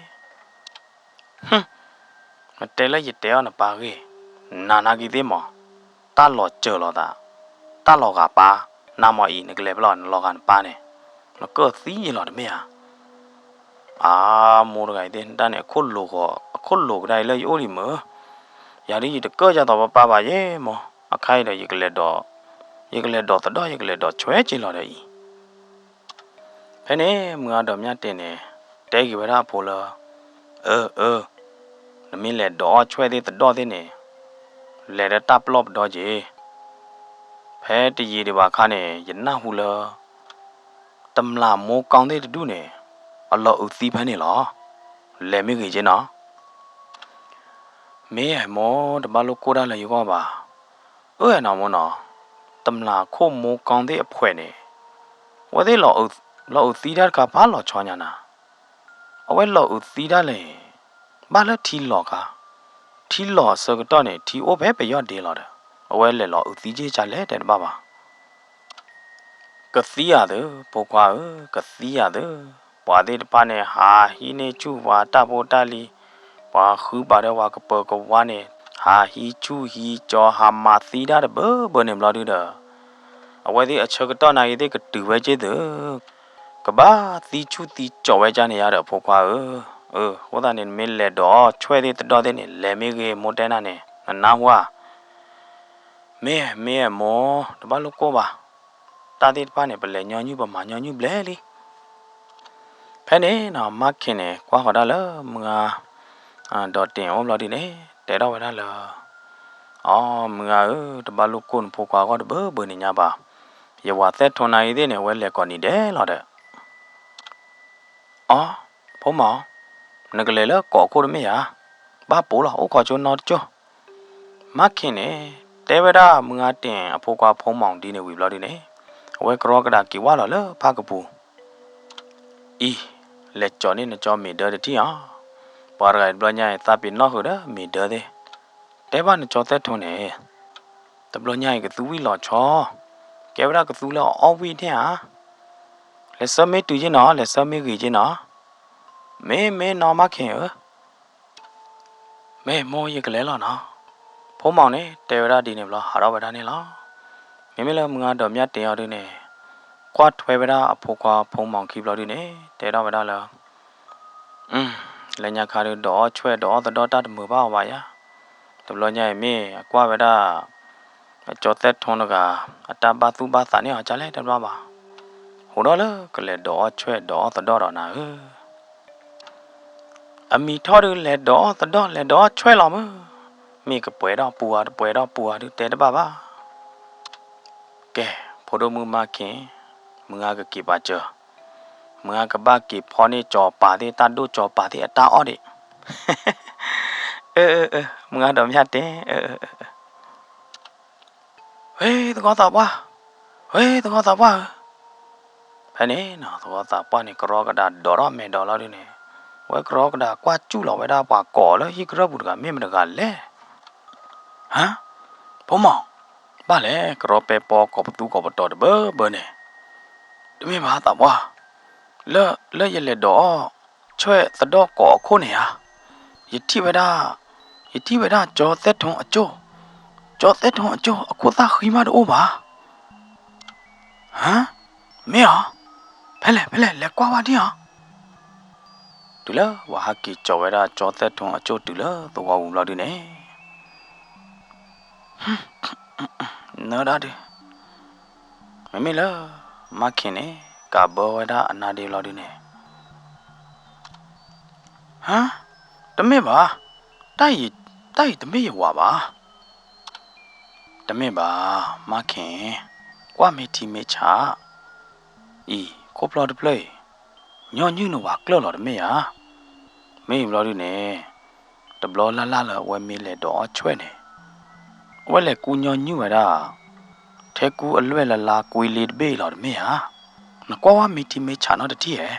နတဲလၢယတဲအီၣ်နပၢ်ဂ့ၢ်, နနာ်က့ၤသ့ၣ်မး, တၢ်လီၤစၢၤလိာ်သး, တၢ်လီၤဂာ်ပၢ်, နမ့ၢ်အံၤ နကလဲၤဖဲလဲၣ် နလီၤဂာ်နပၢ်န့ၣ်, နကၢၣ်သံယလီၤတမ့ၢ်ဧါ. အါ, မိၢ်တဂၤအံၤသ့ၣ်တၢ်န့ၣ် အခိၣ်လိာ်ကဒါအံၤလၢယအိၣ်လံမုၢ်, ယၤဒ်ယတကၢၣ်ယၤသိးပၢ်ပၢ်ဘၣ်ယဲမိၢ်, အခါအံၤဒီး ယကလဲၤဒိးသဒီၣ် ယကလဲၤဒိးဆွဲက့ၤလီၤဒီးအံၤ. ဖဲန့ၣ် မုၢ်ဂၤဒီးမၠၣ်တဲာ်န့ၣ် တဲက့ၤဝဲဒၣ်အဖိလၢ, အၢ အၢ, နမ့ၢ်လဲၤဒိးအီၣ်ဆွဲၣ်သ့ၣ်သဒီၣ်သ့ၣ်န့ၣ်, လဲၤဒီးတၢ်ပလီၢ်ပဒီက့ၤ. ဖဲတယံာ်ဒံးဘၣ်အခါန့ၣ် ယနၢ်ဟူလၢ တမျာ်မိၢ်ကီၢ်သ့ၣ်တဒူၣ်န့ၣ် အလီၤအုးသံဖဲန့ၣ်လီၤ. လဲၤမ့ၢ်ဂ့ၤက့နီၤ. မ့ၢ်မိၢ် တဘၣ်လိၣ်ကိၢ်တၢ်လၢယဂီၢ်ဘၣ်. အၢ နီၤမိၢ်နီၤ, တမျာ်ခိၣ်မိၢ်ကီၢ်သ့ၣ်အဖှဲးန့ၣ်, အဝဲသ့ၣ် လီၤအုးသံတၢ်တခါဖးလီၤဆီညါနၤ. အဝဲလီၤအုးသံတၢ်လဲၣ်, ဘၣ်လၢထံလီၤခါ, ထံလီၤအဆၢကတီၢ်န့ၣ် ထံအိၣ်ဖဲပယီၢ်ဒ့လီၤဒီး အဝဲလဲၤလီၤအုးသံက့ၢ်ကလဲၣ်တဲတဘၣ်ဘၣ်. ကသံယၤသု, ဖိခွါဧၢ, ကသံယၤသု. ပှၤသ့ၣ်တဖၣ်န့ၣ် ဟးဟံးန့ၢ်ဆူၣ်ပှၤတၢ်ဖိတၢ်လံၤ, ပှၤဃုပာ်ဒီးပှၤကပၢၤကဝါန့ၣ် ဟးဟံးဆူၣ်ဟံးကၠီ ဟးမၤသံတၢ်တဘၢဘၢန့ၣ်ဘျီဒုဒီး, အဝဲသ့ၣ်အဆၢကတီၢ်နၤဂ့ၤသ့ၣ်ကတုၤဝဲက့ၢ်သု, ကဘၣ်သံဆူၣ်သံကၠီဝဲကန့ၣ်ယါဒီးဖိခွါဧၢ. အၢ အဃိသတးန့ၣ် နမ့ၢ်လဲၤဒိးအီၣ်ဆွဲၣ်သ့ၣ်သဒီၣ်သ့ၣ်န့ၣ် လဲၤမ့ၢ်ဂ့ၤ မိၢ်တဲနၤန့ၣ် နနၢ်ဟူဧါ. မ့ၢ် မ့ၢ်မိၢ် တဘၣ်လိၣ်ကိၢ်ဘၣ်. တၢ်သ့ၣ်တဖၣ်န့ၣ် ပလဲၤညီနုၢ် ပမၤညီနုၢ်ဘျဲၣ်လံ. ဖဲန့ၣ်နီၤ မါခ့န့ၣ် ကွၢ်ဃီၤတၢ်လၢမုၢ်ဂၤ ဒီးတဲာ်အိၣ်ဘျီဒုန့ၣ် တဲထီၣ်ဝဲဒၣ်လၢ, အိ မုၢ်ဂၤဧၢ, တဘၣ်လိၣ်ကိၢ်နဖိခွါဂီၢ်တဘၢဘၢန့ၣ်ညါဘၣ်. ယဝၤသဲၣ်ထိနၤဂ့ၤသ့ၣ်န့ၣ် အဝဲလဲၤကိးနံၤဒဲးလီၤဒီး အိ ဖိမီၤ, နကလဲၤလၢကိးခိၣ်တမ့ၢ်ဧါ. ဘၣ်ပိာ်လီၤ အိၣ်ခိးကၠိနီတကၠိ. မါခ့န့ၣ် တဲဝဲဒၣ်မုၢ်ဂၤတဲာ်အဖိခွါဖိမီၤဒ်န့ၣ်ဝံၤဘျီဒုန့ၣ်, အဝဲကရီကဒးက့ၤဝဲလီၤလၢဖၣ်ကပူၤ. အံၤ, လဲၤကၠီၤန့ၢ်နကၠီမ့ၢ်ဒၢတထံၣ်ဧါ. ပှၤတဂၤအံၤတဘျီညါအံၤ သးပ့ၤနီၣ်ဃုာ်ဒီးမ့ၢ်ဒၢသ့ၣ်. တဲဘၣ်နကၠီသဲၣ်ထိန့ၣ်, တဘျီညါအံၤကသူဝံၣ်လီၤဆီ, ကဲဝဲဒၣ်ကသူလၢအအီၣ်ဝံၣ်န့ၣ်ဧါ. လဲၤဆၢမ့ၢ်တုၤက့နီၤ, လဲၤဆၢမ့ၢ်ဂ့ၤက့နီၤ. မ့ၢ်မ့ၢ်နီၤ မါခ့ဧၢ. မ့ၢ်မိၢ်ယကလဲၤလီၤနီၤ. ဖိမီၤန့ၣ် တဲဝဲဒၣ်ဒ်န့ၣ်ဘျီ ဟးထီၣ်ဝဲဒၣ်န့ၣ်လီၤ. မ့မ့ၢ်လၢမုၢ်ဂၤဒီးမၠၣ်တဲာ်အီၤဒုန့ၣ်, ကွၢ်ထွဲဝဲဒၣ်အဖိခွါဖိမီၤခံဘျီဒုန့ၣ် တဲထီၣ်ဝဲဒၣ်လၢ လၢညါခါဒုး ဒိးအီၣ်ဆွဲၣ်ဒိးအီၣ်သဒီၣ်တၢ်တမုာ်ဘၣ်အီၤဘၣ်ယၤ, တဘျီညါအံၤမ့ၢ်အကွၢ်ဝဲဒၣ် ကၠီသဲၣ်ထူတဂၤ အတၢ်ဘၣ်သူၣ်ဘၣ်သးန့ၢ်အီၤကလဲၣ်တဘျီဘၣ်, ဟူးဒီးလၢကလဲၤဒိးအီၣ်ဆွဲၣ်ဒိးအီၣ်သဒီၣ်ဒီးနၤဧၢ အမံၤထီၣ်ဒုးလဲၤဒိးအီၣ်သဒီၣ်လဲၤဒိးအီၣ်ဆွဲၣ်လီၤမုၢ်, မ့ၢ်ကပှဲၤဒီးပူၤဧါတပှဲၤဒီးပူၤဧါဒုးတဲတဘၣ်ဘၣ်. ကဲ, ဖိဒိၣ်မုၣ်မါခ့ၣ်, မုၢ်ဂၤကက့ၤပာ်စၢၤ, မုၢ်ဂၤကဘၣ်က့ၤဖီန့ၢ်ကၠီၤပၤသ့ၣ် တၢ်ဒိၣ်ကၠီၤပၤသ့ၣ်အတၢ်အီၣ်ဒံး, အၢ, မုၢ်ဂၤဒီးမၠၣ်တဲ, ဝ့သဝီသးပှၢ်, ဝ့သဝီသးပှၢ်ဧၢ, ဖဲန့ၣ်နီၤ သဝီသးပှၢ်န့ၣ် ကရီကဒးဒိးထီၣ်မဲာ်ဒီးလီၤဒုးန့ၣ်, ဝဲကရီကဒးကွၢ်စူၣ်လီၤဝဲဒၣ်ပှၤကိးလၢဟံၣ်ကရၢၢ်ပူၤတဂၤ မ့ၢ်မတဂၤလဲၣ်. ဟါ, ဖိမီၤ, ဘၣ်လဲၣ် ကရီပဲပီကိးပသူကိးပတီၤတဘၢဘၢန့ၣ်, တမ့ၢ်ဘၣ်သးပှၢ်, လၢ, လၢယလဲၤဒိးအီၣ်ဆွဲၣ်သဒီၣ်ကိးအခိၣ်န့ၣ်ဧါ, ယထံၣ်ဝဲဒၣ်, ယထံၣ်ဝဲဒၣ်ကၠီသဲၣ်ထူအကၠိၢ်, ကၠီသဲၣ်ထူအကၠိၢ်အခိၣ်သၣ်ဃံမးတအိၣ်ဘၣ်. ဟါ, မ့ၢ်ဧါ, ဖဲလဲၣ်ဖဲလဲၣ် လဲၤကွၢ်ဝဲဒၣ်ဧါ. တုၤလၢပှၤဟးက့ၤကၠီၤဝဲဒၣ်ကၠီသဲၣ်ထူအကၠိၢ်တုၤလၢသဝီပူၤဘျီဒုးန့ၣ်, နၢဒၣ်ဒုး, မ့မ့ၢ်လၢ မါခ့ၣ်န့ၣ် ကးဘၢဝဲဒၣ်အနါဒ့ဘျီဒုးန့ၣ်, ဟါ, တမ့ၢ်ဘၣ်, တၢ်အံၤ, တၢ်အံၤတမ့ၢ်ယဝၤဘၣ်. တမ့ၢ်ဘၣ်, မါခ့ၣ်, ကွၢ်မ့ၢ်ထံမ့ၢ်ဆး အံၤ ခိၣ်ဖျီၣ်တဖျၢၣ်အံၤ, ညီနုၢ်နဝၤကျၢၢ်လီၤတမ့ၢ်ဧါ. မ့ၢ်အံၤဘျီဒုးန့ၣ်, တဘျီလၢ်လၢ်လၢအဝဲမ့ၢ်လဲၤဒိးအီၣ်ဆွဲၣ်န့ၣ်, အဝဲလဲၤကူညီနုၢ်ဝဲဒၣ် ထဲကူအလွဲၢ်လၢ်လၢ်ကွံလ့တဘ့ၣ်လီၤတမ့ၢ်ဧါ. နကွၢ်ဝဲမ့ၢ်ထံမ့ၢ်ဆးနီတထံၣ်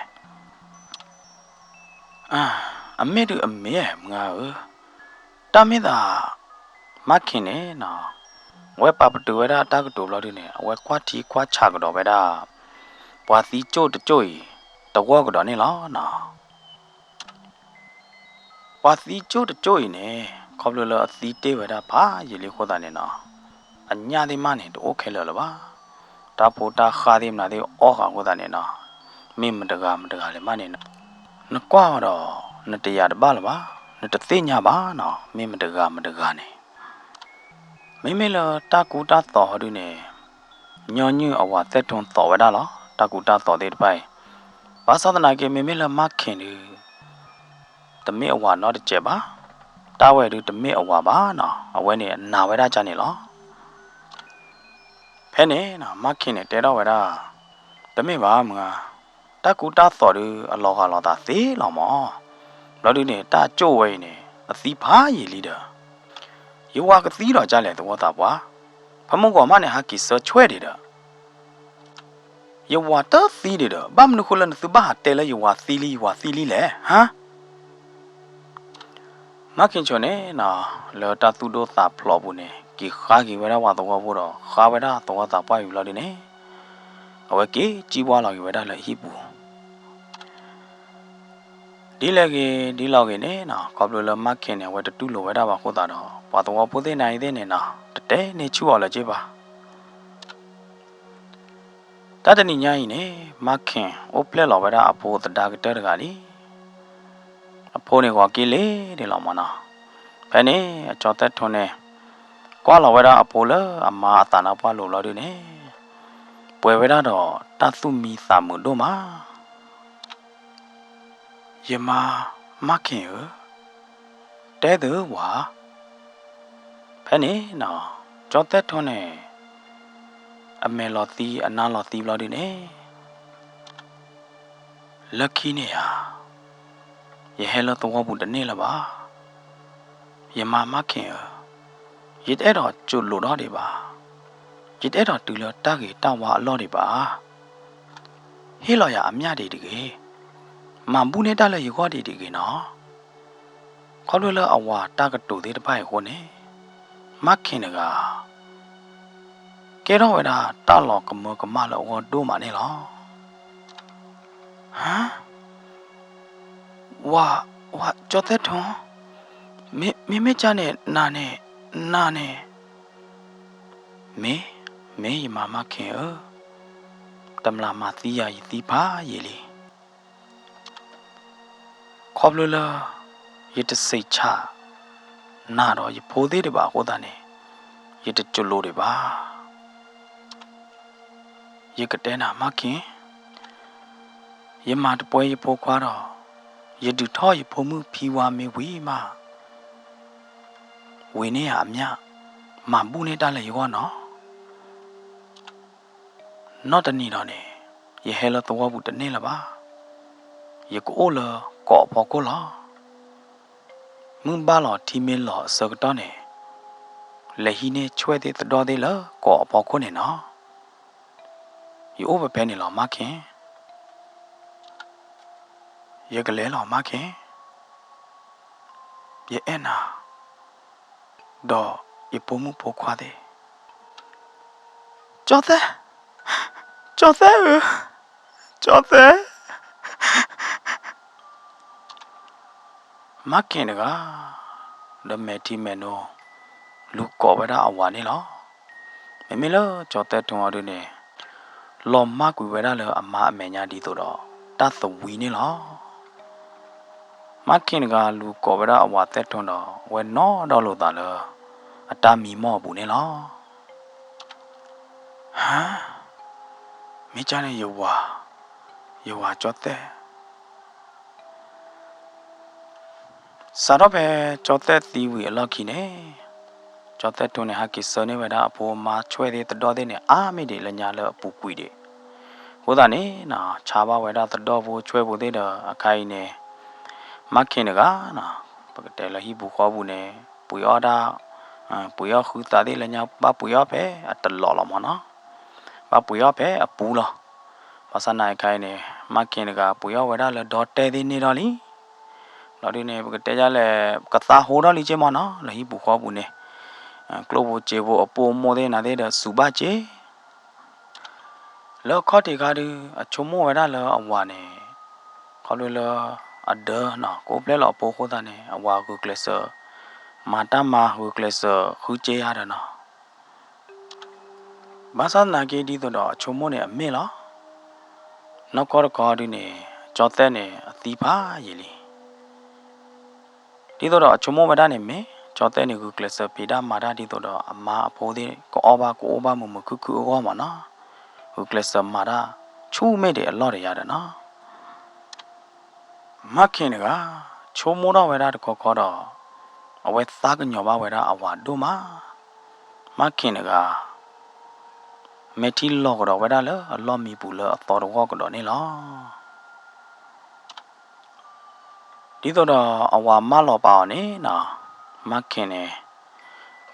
ဧါ. အမ့ၢ်ဒုးအမ့ၢ်မုၢ်ဂၤဧၢ, တၢ်မ့ၢ်သး မါခ့ၣ်န့ၣ်နီၤ, အဝဲပာ်ပတုာ်ဝဲဒၣ်တၢ်ကတိၤဘျီဒုးန့ၣ် အဝဲကွၢ်ထံကွၢ်ဆးကဒီးဝဲဒၣ် ပှၤသံကၠိၣ်တကၠိၣ်အံၤ တဝီကဒီးန့ၣ်လီၤနီၤ. ပှၤသံကၠိၣ်တကၠိၣ်အံၤန့ၣ် ခီဖျိလၢအသံတ့ၢ်ဝဲဒၣ်ဖးယံာ်လံအဃိသတးန့ၣ်နီၤ, အညၣ်သ့ၣ်မးန့ၣ် တအိၣ်ခဲလၢာ်လၢၤဘၣ်. တၢ်ဖိတၢ်ဃၢ်သ့ၣ်မနုၤသ့ၣ်အီၣ်ဃာ်အဃိသတးန့ၣ်နီၤ, မ့ၢ်မတဂၤမတဂၤလဲၣ်မးန့ၣ်, နကွၢ်အီၤဒီး နတယာ်တဘၣ်လၢၤဘၣ်, နတသ့ၣ်ညါဘၣ်နီၤ, မ့ၢ်မတဂၤမတဂၤန့ၣ် မ့မ့ၢ်လၢတၢ်ကူတၢ်သိးဟီဒုးန့ၣ်, ညီနုၢ်အဝၤသဲၣ်ထူသိးဝဲဒၣ်လီၤ. တၢ်ကူတၢ်သိးသ့ၣ်တဖၣ်အံၤ, ဘၣ်ဆၣ်သနာ်က့ မ့မ့ၢ်လၢမါခ့ၣ်ဒုး တမ့ၢ်အဝၤနီတစဲးဘၣ်, တၢ်ဝဲဒုးတမ့ၢ်အဝၤဘၣ်နီၤ, အဝဲန့ၣ်နာ်ဝဲဒၣ်ကန့ၣ်လီၤ. ဖဲန့ၣ်နီၤ မါခ့ၣ်န့ၣ်တဲထီၣ်ဝဲဒၣ်, တမ့ၢ်ဘၣ်မုၢ်ဧါ, တၢ်ကူတၢ်သိးဒုးအလီၤဂာ်လိာ်သးသ့လီၤမး. ဘျီဒုးန့ၣ် တၢ်ကၠိၣ်ဝဲအံၤန့ၣ် အသံဖးယံာ်လံဒီး, ယဝၤကသံဒီးကလဲၣ်သဝီသးပှၢ်, ဖဲမုၢ်ဂီၤမးန့ၣ် ဟးက့ၤဆၢဆွဲၣ်ဒံးဒီး ယဝၤတသံဒံးဒီး ဘၣ်မနုၤဃိလၢနသုဘၣ်ဟးတဲလၢယဝၤသံလံ ယဝၤသံလံလဲၣ် ဟါ. မါခ့ၣ်ဆိန့ၣ်နီၤ လၢတၢ်သူၣ်ဒိၣ်သးဖျိးအပူၤန့ၣ် က့ၤဃါက့ၤဝဲဒၣ်ပှၤသဝီဖိဒီး ဃါဝဲဒၣ်သဝီသးပှၢ်အံၤဘျီဒုးန့ၣ်, အဝဲက့ၤကၠံၣ်ပှၢ်လီၤက့ၤဝဲဒၣ်လၢအဟံၣ်ပူၤ ဒ်လဲၣ်ဂ့ၤဒ်လဲၣ်ဂ့ၤန့ၣ်နီၤ ခီဖျိလၢမါခ့ၣ်န့ၣ် အဝဲတတူၢ်လိာ်ဝဲဒၣ်ဘၣ်အဃိသတးဒီး ပှၤသဝီဖိသ့ၣ်နၤအံၤသ့ၣ်န့ၣ်နီၤ တတဲန့ၢ်ဆူၣ်အီၤလၢၤက့ဘၣ်. တၢ်တနံၤညါအံၤန့ၣ် မါခ့ၣ်အိၣ်ဖျဲၣ်လီၤဝဲဒၣ်အဖိသဒါကတၢၢ်တဂၤလံ. အဖိန့ၣ်ဂီၤက့ၤလံဒံးလီၤမးနီၤ. ဖဲန့ၣ် အကၠီသဲၣ်ထူန့ၣ် ကွၢ်လီၤဝဲဒၣ်အဖိလၢအမါအသးနါပှၢ်လိၤဘျီဒုးန့ၣ် ပှဲၤဝဲဒၣ်ဒီးတၢ်သူၣ်မံသးမုာ်ဒိၣ်မး. ယမါ မါခ့ၣ်ဧၢ, တဲသုဝၤ. ဖဲန့ၣ်နီၤ ကၠီသဲၣ်ထူန့ၣ် အမဲာ်လီၤသံအနါလီၤသံဘျီဒုးန့ၣ် လၢခံန့ၣ်ဧါ, ယဟဲလၢသဝီပူၤတန့ၢ်လၢၤဘၣ်. ယမါ မါခ့ၣ်ဧၢ, ယတအဲၣ်ဒိးကၠိးလိာ်ဒီးဒံးဘၣ်. ယတအဲၣ်ဒိးတုၤလၢတၢ်ဂ့ၤတၢ်ဝါအလီၢ်ဒံးဘၣ်. ဟ့ၣ်လီၤယၤအမျၢ်ဒံးတဂ့ၤ. မၤဘူၣ်န့ၢ်တၢ်လၢယဂီၢ်ဒံးတဂ့ၤနီၤ. ခီဖျိလၢအဝၤတၢ်ကတိၤသ့ၣ်တဖၣ်အံၤအဃိန့ၣ် မါခ့ၣ်တဂၤ ကဲထီၣ်ဝဲဒၣ်တၢ်လီၤကမၢကမၣ်လၢအဂီၢ်ဒိၣ်မးန့ၣ်လီၤ. ဟါ, ဝၤ, ဝၤကၠီသဲၣ်ထူ, မ့မ့ၢ်ကၠၢ်န့ၣ် နၤန့ၣ်, နၤန့ၣ်, မ့ၢ်, မ့ၢ်ယမါ မါခ့ၣ်ဧၢ, တမျၢ်မၤသံယၤ ယသံဖးယံာ်လံ. ခီဖျိလၢ ယတစံးဆၣ်နၤဒီးယဖိသ့ၣ်ဒံးဘၣ်အဃိသတးန့ၣ် ယတကလိၤဒံးဘၣ်. ယကတဲနၤမါခ့ၣ်, ယမၤတပှဲၤယဖိခွါဒီး ယဒုးထီၣ်ယဖိမုၣ်ဖံဝါမ့ၢ်ဝံၤမး ဝံၤန့ၢ်ယၤအမျၢ် မၤဘူၣ်န့ၢ်တၢ်လၢယဂီၢ်နီၤ. နီၢ်တနံၤဒီးန့ၣ် ယဟဲလၢသဝီပူၤတန့ၢ်လၢၤဘၣ်. ယကအိၣ်လၢကီးအဖီခိၣ်လီၤ. မုၢ်ဘၣ်လီၤထံမ့ၢ်လီၤအဆၢကတီၢ်န့ၣ် လဲၤဟံးန့ၢ်ဆွဲၣ်သ့ၣ်သဒီၣ်သ့ၣ်လၢကီးအဖီခိၣ်န့ၣ်နီၤ. ယအိၣ်ဖဲဖဲန့ၣ်လီၤမါခ့ၣ်. ယကလဲၤလီၤမါခ့ၣ်, ယအဲၣ်နၤ ဒီးယဖိမုၣ်ဖိခွါသ့ၣ်. ကၠီသဲ, ကၠီသဲဧၢ, ကၠီသဲ. မါခ့ၣ်တဂၤ ဒီးမဲာ်ထံမဲာ်နိ လူၤကိးဝဲဒၣ်အဝၤန့ၣ်လီၤ. မ့မ့ၢ်လၢကၠီသဲထိၣ်အီၤဒုန့ၣ် လီၤမၢ်ကွံာ်ဝဲဒၣ်လၢအမါအမဲာ်ညါဒ်သိးဒီး တၢ်သဝံန့ၣ်လီၤ. မါခ့ၣ်တဂၤလူၤကိးဝဲဒၣ်အဝၤသဲထိၣ်ဒီး ဝဲနီၢ်ဒီလိာ်သးလၢ အတၢ်မံမီၢ်အပူၤန့ၣ်လီၤ. ဟါ, မ့ၢ်ကၢ်န့ၣ်ယဝၤ, ယဝၤကၠီသဲ. စးထီၣ်ဖဲကၠီသဲသံဝံၤအလီၢ်ခံန့ၣ်, ကၠီသဲထိၣ်န့ၣ် ဟဲက့ၤဆှၢန့ၢ်ဝဲဒၣ်အဖိအမါဆွဲၣ်သ့ၣ်သဒီၣ်သ့ၣ်န့ၣ် အါမ့ၢ်ဒံးလၢညါလၢအပူၤကွံာ်ဒံး. အဃိသတးန့ၣ်နီၤ ဆါဘၣ်ဝဲဒၣ်သဒီၣ်ဖိဆွဲၣ်ဖိသ့ၣ်ဒီး အခါအံၤန့ၣ် မါခ့ၣ်တဂၤနီၤ ပကတဲလၢဟံၣ်ပူၤဃီပူၤန့ၣ် ပှ့ၤအီၣ်ဒၣ်, ပှ့ၤအီၣ်ဃုသးသ့ၣ်လၢညါ ဘၣ်ပှ့ၤအီၣ်ဖဲအတလီၢ်လီၤမၢ်နီၤ. ဘၣ်ပှ့ၤအီၣ်ဖဲအပူၤလီၤ. ဘၣ်ဆၣ်သနာ်က့အခါအံၤန့ၣ် မါခ့ၣ်တဂၤ ပှ့ၤအီၣ်ဝဲဒၣ်လၢဒီတဲသ့ၣ်န့ၣ်ဒီးလံ. လီၤဒုန့ၣ် ပကတဲယါလဲၣ် ကသါဟိထီၣ်လံက့မၢ်နီၤ လၢဟံၣ်ပူၤဃီပူၤန့ၣ်, ကျိၣ်ဖိစ့ဖိအပိာ်မိၣ်သ့ၣ်နၤသ့ၣ်ဒီးစူၤဘၣ်က့ လၢခီၣ်ထံးခါဒု အဆိကမိၣ်ဝဲဒၣ်လၢအဝၤန့ၣ် ခီဖျိလၢအဒၢနီၤ ကအိၣ်ဖျဲၣ်လီၤအဖိအဃိသတးန့ၣ် အဝၤဂုာ်ကျဲးစၢး မၤတၢ်မၤဂုာ်ကျဲးစၢး ဃုက့ယါဒီးနီၤ. ဘၣ်ဆၣ်သနာ်က့ဒ်သိးဒီးအဆိကမိၣ်န့ၣ်အမ့ၢ်လီၤ. နီၢ်ကီၢ်တခီဒုန့ၣ် ကၠီသဲၣ်န့ၣ် အသံဖးယံာ်လံ. ဒ်သိးဒီးအဆိကမိၣ်ဝဲဒၣ်န့ၣ်မ့ၢ် ကၠီသဲၣ်န့ၣ် ဂုာ်ကျဲးစၢးဖံးတၢ်မၤတၢ်ဒ်သိးဒီးအမါအဖိသ့ၣ် ကအီၣ်ဘၣ်ကအိၣ်ဘၣ်မုာ်မုာ်ခုၣ်ခုၣ်အဂီၢ်မၢ်နီၤ. ဂုာ်ကျဲးစၢးမၤတၢ် ဆူၣ်မ့ၢ်ဒံးအလီၢ်တယၤဒီးနီၤ. မါခ့ၣ်တဂၤ ဆိကမိၣ်ထီၣ်ဝဲဒၣ်တခီခီဒီး အဝဲသးကညီၤဘၣ်ဝဲဒၣ်အဝၤဒိၣ်မး. မါခ့ၣ်တဂၤ မဲာ်ထံလီၤကဒီးဝဲဒၣ်လၢအလီၢ်မံပူၤလၢအသီတဝီၢ်ကဒီးန့ၣ်လီၤ. ဒ်သိးဒီးအဝၤမၢလီၤပာ်အီၤန့ၣ်နီၤ, မါခ့ၣ်န့ၣ်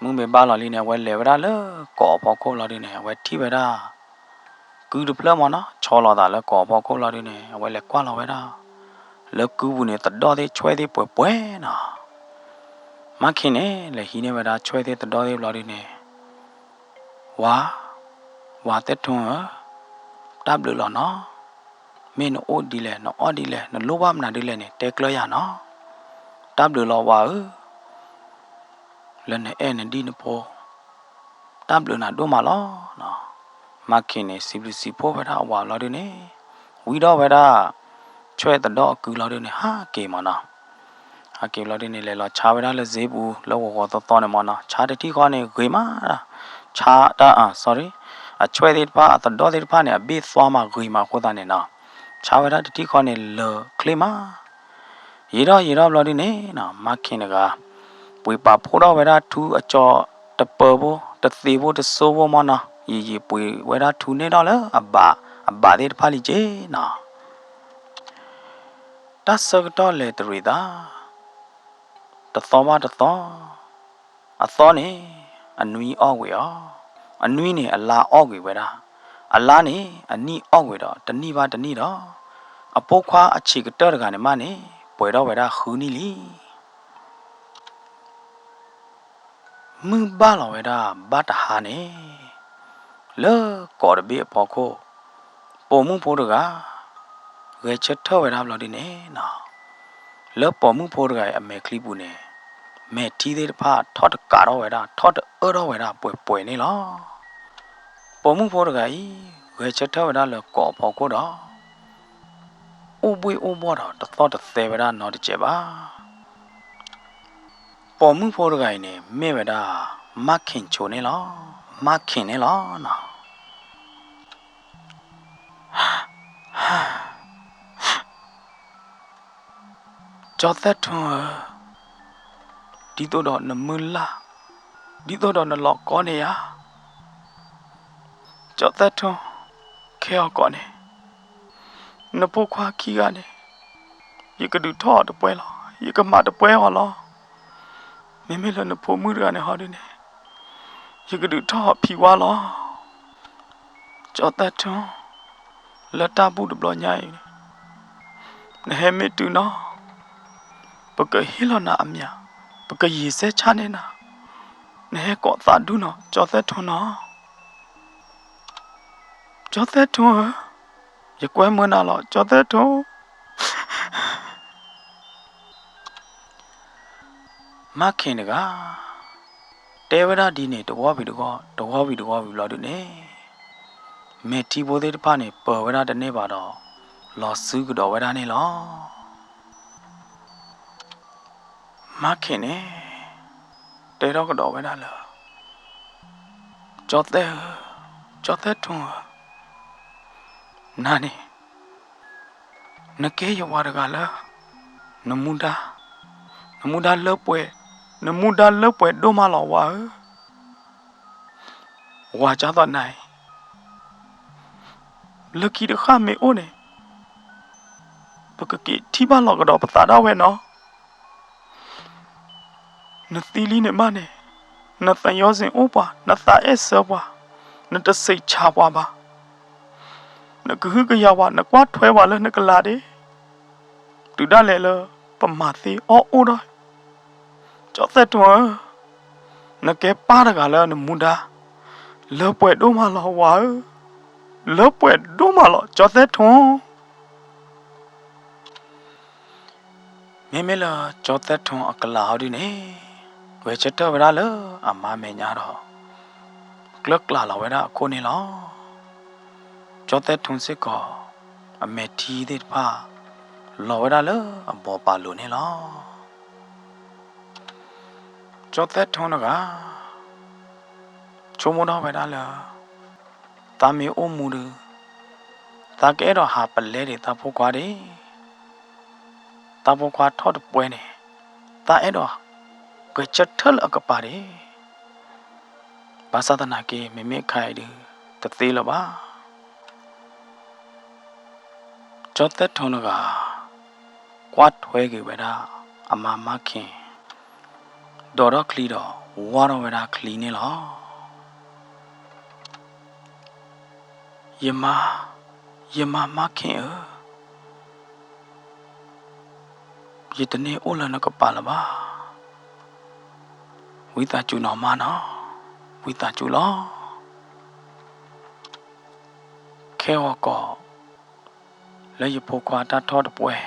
မုၢ်မ့ၢ်ဘၣ်လီၤလံန့ၣ် အဝဲလဲၤဝဲဒၣ်လၢကီးအဖီခိၣ်လီၤဒုန့ၣ် အဝဲထံၣ်ဝဲဒၣ် ကုတဖျၢၣ်မၢ်နီၤ ဆီလီၤသးလၢကီးအဖီခိၣ်လီၤဒုန့ၣ် အဝဲလဲၤကွၢ်လီၤဝဲဒၣ် လၢကုပူၤန့ၣ် သဒီၣ်သ့ၣ်ဆွဲၣ်သ့ၣ်ပှဲၤပှဲၤနီၤ. မါခ့ၣ်န့ၣ် လဲၤဟံးန့ၢ်ဝဲဒၣ်ဆွဲၣ်သ့ၣ်သဒီၣ်သ့ၣ်ဘျီဒုန့ၣ် ဝၤ, ဝၤသဲၣ်ထူဧၢ, တၢ်ဘျုးလီၤနီၤ. မ့ၢ်နအိၣ်ဒ်လဲၣ် နအီၣ်ဒ်လဲၣ် နလိၣ်ဘၣ်မနုၤဒ်လဲၣ်န့ၣ် တဲကျၢၤယၤနီၤ. တၢ်ဘျုးလီၤဝၤဧၢ, လၢနအဲၣ်နဒံၣ်နဖိ, တၢ်ဘျုးနၤဒိၣ်မးလီၤ. မါခ့ၣ်န့ၣ် စံးဘျုးစံးဖှိၣ်ဝဲဒၣ်အဝၤဘျီဒုန့ၣ် ဝံထီၣ်ဝဲဒၣ် ဆွဲၣ်သဒီၣ်အကုလီၤဒုန့ၣ် ဟးက့ၤမၢ်နီၤ. ဟးက့ၤဘျီဒုန့ၣ် လဲၤလီၤဆါဝဲဒၣ်လၢစ့ပူၤ လၢဂီၤဂီၤသီသီန့ၣ်မၢ်နီၤ ဆါတထံၣ်ဃီန့ၣ်ဂ့ၤမး, ဆါတၢ် sorry အဆွဲၣ်သ့ၣ်တဖၣ်အသဒီၣ်သ့ၣ်တဖၣ်န့ၣ် အဘ့ၣ်သွါမးဂ့ၤမးအဃိသတးန့ၣ်နီၤ ဆါဝဲဒၣ်တထံၣ်ဃီန့ၣ်လၢာ်ချ့မး. ယံာ်ထီၣ်ယံာ်ထီၣ်ဘျီဒုန့ၣ်နီၤ မါခ့ၣ်တဂၤ ပှ့ၤပာ်ဖှိၣ်ထီၣ်ဝဲဒၣ်ထူအကၠီၤတပၢၤဖိ တသ့ဖိတစိဖိမၢ်နီၤ ယံာ်ယံာ်ပှ့ၤဝဲဒၣ်ထူန့ၢ်ထီၣ်လၢအဘၣ်အဘၣ်သ့ၣ်တဖၣ်လံက့နီၤ. တၢ်ဆၢကတီၢ်လဲၤတရံးသး တသီဘၣ်တသီ, အသီန့ၣ် အနွံအီၣ်ကွံာ်အီၤ, အနွံန့ၣ် အလါအီၣ်ကွံာ်ဝဲဒၣ်, အလါန့ၣ် အနံၣ်အီၣ်ကွံာ်ဒီး တနံၣ်ဘၣ်တနံၣ်ဒီး အဖိခွါအဆံးကတၢၢ်တဂၤန့ၣ်မးန့ၣ် ပှဲၤထီၣ်ဝဲဒၣ်ဃုနံၣ်လံ. မုၢ်ဘၣ်လီၤဝဲဒၣ်ဘၣ်တဟါန့ၣ် လၢကီးတဘ့ၣ်အဖီခိၣ် ပိာ်မုၣ်ဖိတဂၤ ဂဲၤဆၢထၢၣ်ဝဲဒၣ်ဘျီဒုန့ၣ်နီၤ လၢပိာ်မုၣ်ဖိတဂၤအံၤအမဲာ်ချံပူၤန့ၣ် မဲာ်ထံသ့ၣ်တဖၣ်ထီၣ်တကးထီၣ်ဝဲဒၣ် ထီၣ်တအၢထီၣ်ဝဲဒၣ်ပှဲၤပှဲၤန့ၣ်လီၤ. ပိာ်မုၣ်ဖိတဂၤအံၤ ဂဲၤဆၢထၢၣ်ဝဲဒၣ်လၢကီးအဖီခိၣ်ဒီး ပ အိၣ်ဘှ့ၣ်အိၣ်ဘှီၣ်ဒီးတသီၣ်တသဲဝဲဒၣ်နီတစဲးဘၣ်. ပိာ်မုၣ်ဖိတဂၤအံၤန့ၣ် မ့ၢ်ဝဲဒၣ် မါခ့ၣ်ဆိန့ၣ်လီၤ. မါခ့ၣ်န့ၣ်လီၤနီၤ. ကၠီသဲၣ်ထွန်းဧၢ, ဒ်သိးဒီးနမုၢ်လၢ်, ဒ်သိးဒီးနလီၤကီန့ၢ်ယၤ, ကၠီသဲၣ်ထွန်း, ခဲအံၤကီးန့ၣ် နဖိခွါခံဂၤန့ၣ် ယကဒုးထီၣ်အီၤတပှဲၤလီၤ. ယကမၤတပှဲၤအီၤလီၤ. မ့မ့ၢ်လၢနဖိမုၣ်တဂၤန့ၣ်ဟီဒုန့ၣ် ယကဒုးထီၣ်အီၤဖံးဝါလီၤ. ကၠီသဲၣ်ထွန်း, လၢတၢ်ဘူၣ်တဘျီညါအံၤန့ၣ် နဟဲမ့ၢ်တုၤနီၤ ပကဟ့ၣ်လီၤနၤအမံၤ, ပကယံာ်စဲဆၣ်န့ၢ်နၤ, နဟဲကိးသးဒူၣ်နီၤ ကၠီသဲၣ်ထွန်းနီၤ. ကၠီသဲၣ်ထွန်းဧၢ, ယကွဲမုာ်နၤလီၤ ကၠီသဲၣ်ထွန်း. မါခ့ၣ်တဂၤ တဲဝဲဒၣ်ဒ်န့ၣ် တဂီၢ်ဝံၤတဂီၢ်, တဂီၢ်ဝံၤတဂီၢ်ဝံၤဘျီဒုန့ၣ် မဲာ်ထံဖိသ့ၣ်တဖၣ်န့ၣ် ပၢၤဝဲဒၣ်တန့ၢ်ဘၣ်ဒီး လီၤစုကဒီးဝဲဒၣ်န့ၣ်လီၤ. မါခ့ၣ်န့ၣ် တဲထီၣ်ကဒီးဝဲဒၣ်လၢ ကၠီသဲၣ်ဧၢ, ကၠီသဲၣ်ထွန်းဧၢ, နၤန့ၣ် နကဲယဝၤတဂၤလၢ နမူဒါ, နမူဒါလၢပှဲၤ, နမူဒါလၢပှဲၤဒိၣ်မးလီၤဝၤဧၢ. ဝၤကၢ်သိးနၤအံၤ လၢခံတဃၣ်မ့ၢ်အိၣ်န့ၣ် ပကက့ၤထံၣ်ဘၣ်လီၤကဒီးပသးဒၣ်ဝဲနီၤ. နသံလံန့ၣ်မးန့ၣ် နသးယီစ့ၣ်အိၣ်ပှၤ, နသးအဲၣ်စၢပှၤ, နတစံးဆါပှၤဘၣ်. နကဟုကယာ်ပှၤ, နကွၢ်ထွဲပှၤလၢနကလၤဒ့ တုၤဒၣ်လဲာ်လၢပမၤသ့အီၣ်အိၣ်ဒီး ကၠီသဲၣ်ထွန်းဧၢ, နကဲပၢ်တဂၤလၢနမူဒါ လၢပှဲၤဒိၣ်မးလီၤဝၤဧၢ, လၢပှဲၤဒိၣ်မးလီၤ ကၠီသဲၣ်ထွန်း. မ့မ့ၢ်လၢကၠီသဲၣ်ထွန်းအကလၤဟီဒုန့ၣ် ဂဲၤဆၢထၢၣ်ဝဲဒၣ်လၢအမါမဲာ်ညါဒီး ကျၢၢ်ကျးလီၤဝဲဒၣ်အခိၣ်န့ၣ်လီၤ. ကၠီသဲၣ်ထွန်းစ့ၢ်ကီး အမဲာ်ထံသ့ၣ်တဖၣ် လီၤဝဲဒၣ်လၢအဘီပာ်လိၤန့ၣ်လီၤ. ကၠီသဲၣ်ထွန်းတဂၤ ဆိကမိၣ်ထီၣ်ဝဲဒၣ်လၢ သးမ့ၢ်အိၣ်မူဒီး သးကအဲၣ်ဒိးဟးပလဲဒံးသးဖိခွါဒံး, သးဖိခွါထီၣ်တပှဲၤန့ၣ် သးအဲၣ်ဒိးဂဲၤဆၢထၢၣ်လၢအကပၤဒံး, ဘၣ်ဆၣ်သနာ်က့ မ့မ့ၢ်အခါအံၤဒုး တသ့လၢၤဘၣ်. ကၠီသဲၣ်ထွန်းတဂၤ ကွၢ်ထွဲက့ၤဝဲဒၣ်အမါမါခ့ၣ် ဒိးထီၣ်ချံဒီး ဝါထီၣ်ဝဲဒၣ်ချံန့ၣ်လီၤ. ယမါ, ယမါမါခ့ၣ်ဧၢ, ယတန့ၢ်အိၣ်လၢနကပၤလၢၤဘၣ်. ဝံသးစူၤနီၤမါနီၤ, ဝံသးစူၤလီၤ. ခဲဂီၤကီး လၢယဖိခွါတၢ်ထီၣ်တပှဲၤ,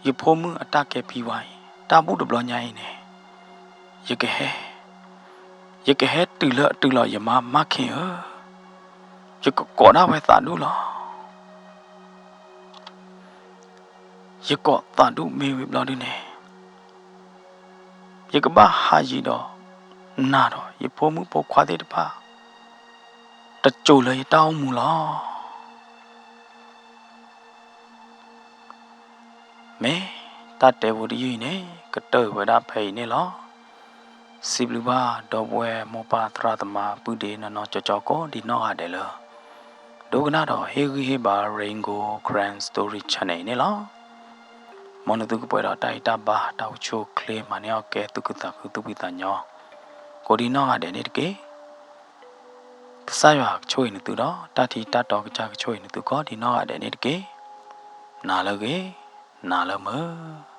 ယဖိမုၣ်အတၢ်ကဲဖံဝါအံၤ တၢ်ဘူၣ်တဘျီညါအံၤန့ၣ် ယကဟဲ, ယကဟဲတုၤလၢအတုၤလီၤ ယမါမါခ့ၣ်ဧၢ, ယကကိးဒၣ်ဝဲသးဒူၣ်လီၤ. ယကိးသးဒူၣ်မ့ၢ်ဝံၤဘျီဒုန့ၣ် ယကဘၣ်ဟးယံၤဒီး နၤဒီးယဖိမုၣ်ဖိခွါသ့ၣ်တဖၣ် တစိၤလၢယတၢ်အိၣ်မူလီၤ. မ့ၢ်တၢ်တဲဖိတယုၢ်အံၤန့ၣ် ကတၢၢ်ဝဲဒၣ်ဖဲအံၤန့ၣ်လီၤ. စံးဘျုးဘၣ်ဒီပုၢ်ဝဲၢ်မိၢ်ပၢ်သရၣ်သမါ ပုၢ်ဒ့နီၢ်နီၢ်ကၠီကၠီကိးဒံးနီၢ်ဂၤဒဲးလၢ ဒိကနၣ်ဒီးဟ့ၣ်ဂံၢ်ဟ့ၣ်ဘါ Rain Gold Karen Story Channel အံၤန့ၣ်လီၤ. မ်နသုကပှဲၤဒီးတၢ်အံၤတၢ်ဘါ တၢ်အိၣ်ဆူၣ်အိၣ်ချ့ မၤန့ၢ်အီၣ်ကဲသုးခုသးခု သူၣ်ဖှံသးညီ ကိးဒံးနီၢ်ဂၤဒဲးန့ၣ်တက့ၢ်. ကစၢ်ယွၤကဆိၣ်ဂ့ၤနသုဒီး တၢ်ထံတၢ်တီကစၢ်ကဆိၣ်ဂ့ၤနသုကိးဒံးနီၢ်ဂၤဒဲးန့ၣ်တက့ၢ်. နၤလၢအဂ့ၤ, နၤလၢမုာ်.